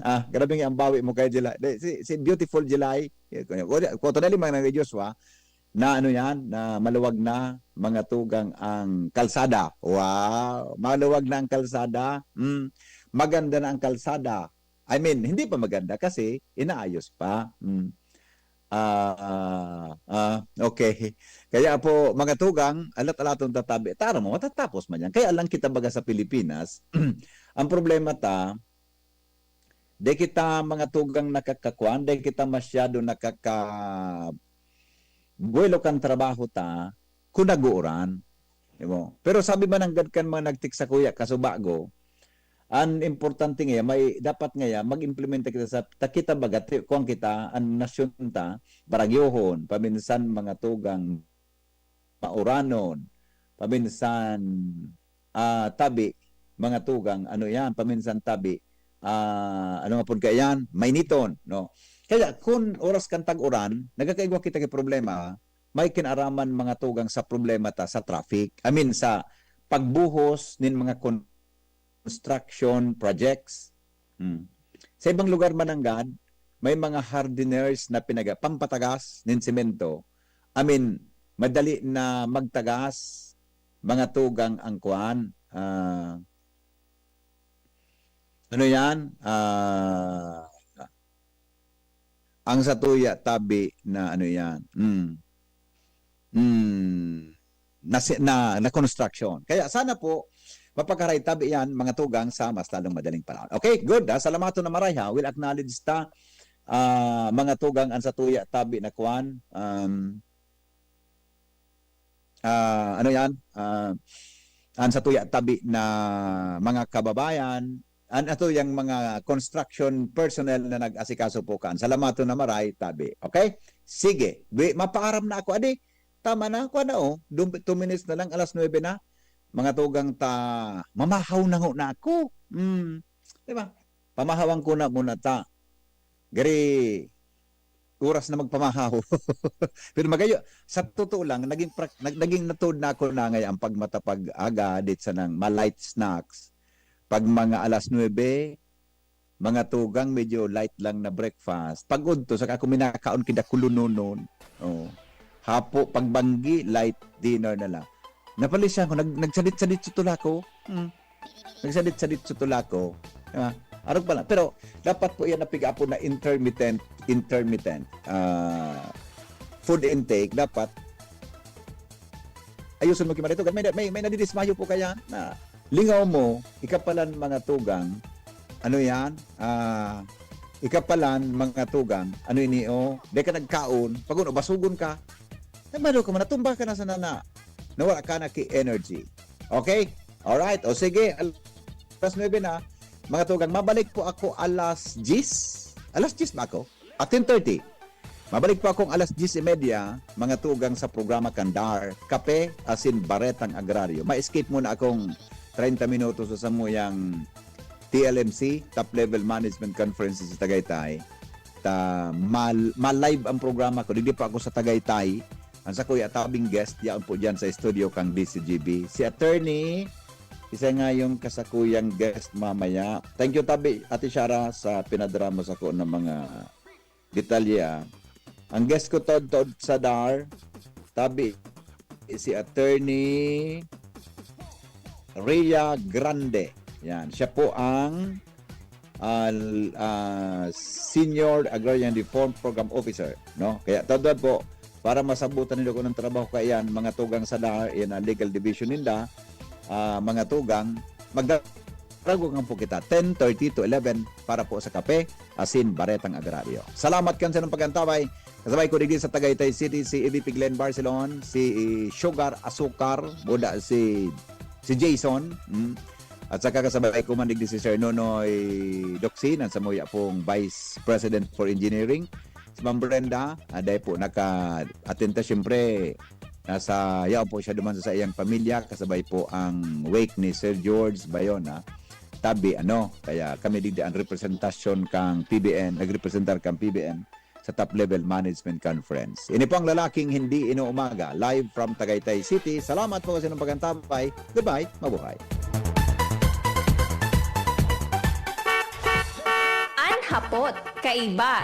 Ah, grabe nga ang bawi mo kay Jilay. Di, si, si Beautiful Jilay, eh, kung, kung, kung ito na limang ng Joshua, na ano yan, na maluwag na, mga tugang, ang kalsada. Wow! Maluwag na ang kalsada. Mm. Maganda na ang kalsada. I mean, hindi pa maganda kasi inaayos pa. Mm. Ah, ah, ah, okay. Kaya po, mga tugang, alat-alaton tatabi. Tara mo, matatapos man yan. Kaya lang kita baga sa Pilipinas, ang problema ta, di kita mga tugang nakakakuan, di kita masyado nakaka-, buwelo kan trabaho ta, kung nag-uuran. Di ba? Pero sabi man nanggad kan mga nagtik sa kuya, kasubago, ang importante ngaya, may, dapat ngaya, mag-implementa kita sa, ta kita baga, ti-, kuwan kita, ang nasyon ta, barangyohon, paminsan mga tugang, mauranon, paminsan, ah, tabi, mga tugang, ano yan, paminsan tabi, ah, ano nga pud kaya yan, mainiton, no? Kaya, kun oras kan tag-uran, nagkakaigwa kita kay problema, may kinaraman mga tugang sa problema ta sa traffic. I mean, sa pagbuhos nin mga construction projects. Hmm. Sa ibang lugar man nanggad, may mga hardeners na pinaga-, pampatagas nin semento. I mean, madali na magtagas, mga tugang, ang kuan, ah, ano yan? Ah, ang satuya tabi na ano yan? Hmm. Hmm. Na si-, na, na construction. Kaya sana po, mapagharay tabi yan, mga tugang, sa mas lalong madaling panahon. Okay, good, ha? Salamaton na maray, ha? Will acknowledge ta, ah, mga tugang, ang satuya tabi na kuan, um, ah, ano yan? Ah, ang satuya tabi na mga kababayan, an-, ato yang mga construction personnel na nag-asikaso po kan. Salamaton na maray tabi. Okay? Sige. Bi-, mapaaram na ako, adi. Tama na, kuha na, oh. Dum-, two minutes na lang, alas nuebe na. Mga tugang ta, mamahaw na ho na ako. Hmm. Di ba? Pamahawan ko na muna ta. Gari, oras na magpamahaw. Pero magayo, sa totoo lang, naging prak-, nag-, naging natuod na ako na ngay ang pagmatapag aga, dit sa nang ma-light snacks. Pag mga alas nuebe, mga tugang, medyo light lang na breakfast. Pag udto, saka ako minakaon kida kulunonon. Oh. Hapo, pagbanggi, light dinner na lang. Napalisyan ko, nag-, nagsadit-sadit sa tulako. Hmm. Nagsadit-sadit sa tulako. Ah, arog pa lang. Pero dapat po yan na piga-apo na intermittent, intermittent, ah, food intake. Dapat ayuson mo, Kimarito. May, may, may nadidismayo po kaya na lingaw mo, ikapalan mga tugang. Ano yan? Ah, ikapalan mga tugang. Ano ini, oh? Di ka nagkaon. Pag ano, basugon ka. Nagmado ka man, natumba ka na sana na. Nawala ka na ki energy. Okay? Alright. O sige, alas nuebe na. Mga tugang, mabalik po ako alas diyes. Alas diyes ba ako? At ten thirty. Mabalik po akong alas diyes y media, mga tugang, sa programa kan DAR, Kape, Asin, Baretang Agraryo. Ma-escape muna akong treinta minutos sa samuyang T L M C, Top Level Management Conference sa Tagaytay. Ta, mal-, ma-live ang programa ko. Digdi pa ako sa Tagaytay. Ang sakuya tabing guest, yaon po dyan sa studio kang D C G B. Si attorney, isa nga yung kasakuyang guest mamaya. Thank you, tabi, Ate Shara, sa pinadrama sa ko ng mga detalye, ah. Ang guest ko taod-taod sa DAR, tabi, si Attorney Rhea Grande. Yan, siya po ang, ah, l-, ah, Senior Agrarian Reform Program Officer, no? Kaya taod-taod po, para masabutan nindo kung anong trabaho kaiyan, mga tugang sa DAR, yan ang legal division ninda, ah, mga tugang, magdarago po kita, ten thirty to eleven, para po sa kape, asin, baretang agraryo. Salamat kan sa inyong pag-antabay. Kasabay ko digdi sa Tagaytay City, si E V P Glenn Barcelon, si Sugar Asukar, buda si, si Jason, mm. At saka kasabay ko man digdi si Sir Nonoy Docsin, ang samuya pong Vice President for Engineering. Si Ma'am Brenda, ah, dahil po naka-attend ta, siyempre, nasa, yaon po siya duman sa iyang pamilya, kasabay po ang wake ni Sir George Bayona. Tabi, ano, kaya kami digdi ang representasyon kang P B N, nagrepresentar kang P B N sa Top Level Management Conference. Ini po ang Lalaking Hindi Inuumaga, live from Tagaytay City. Salamat po sa inyong pag-antabay. Goodbye, mabuhay. An hapot, kaiba.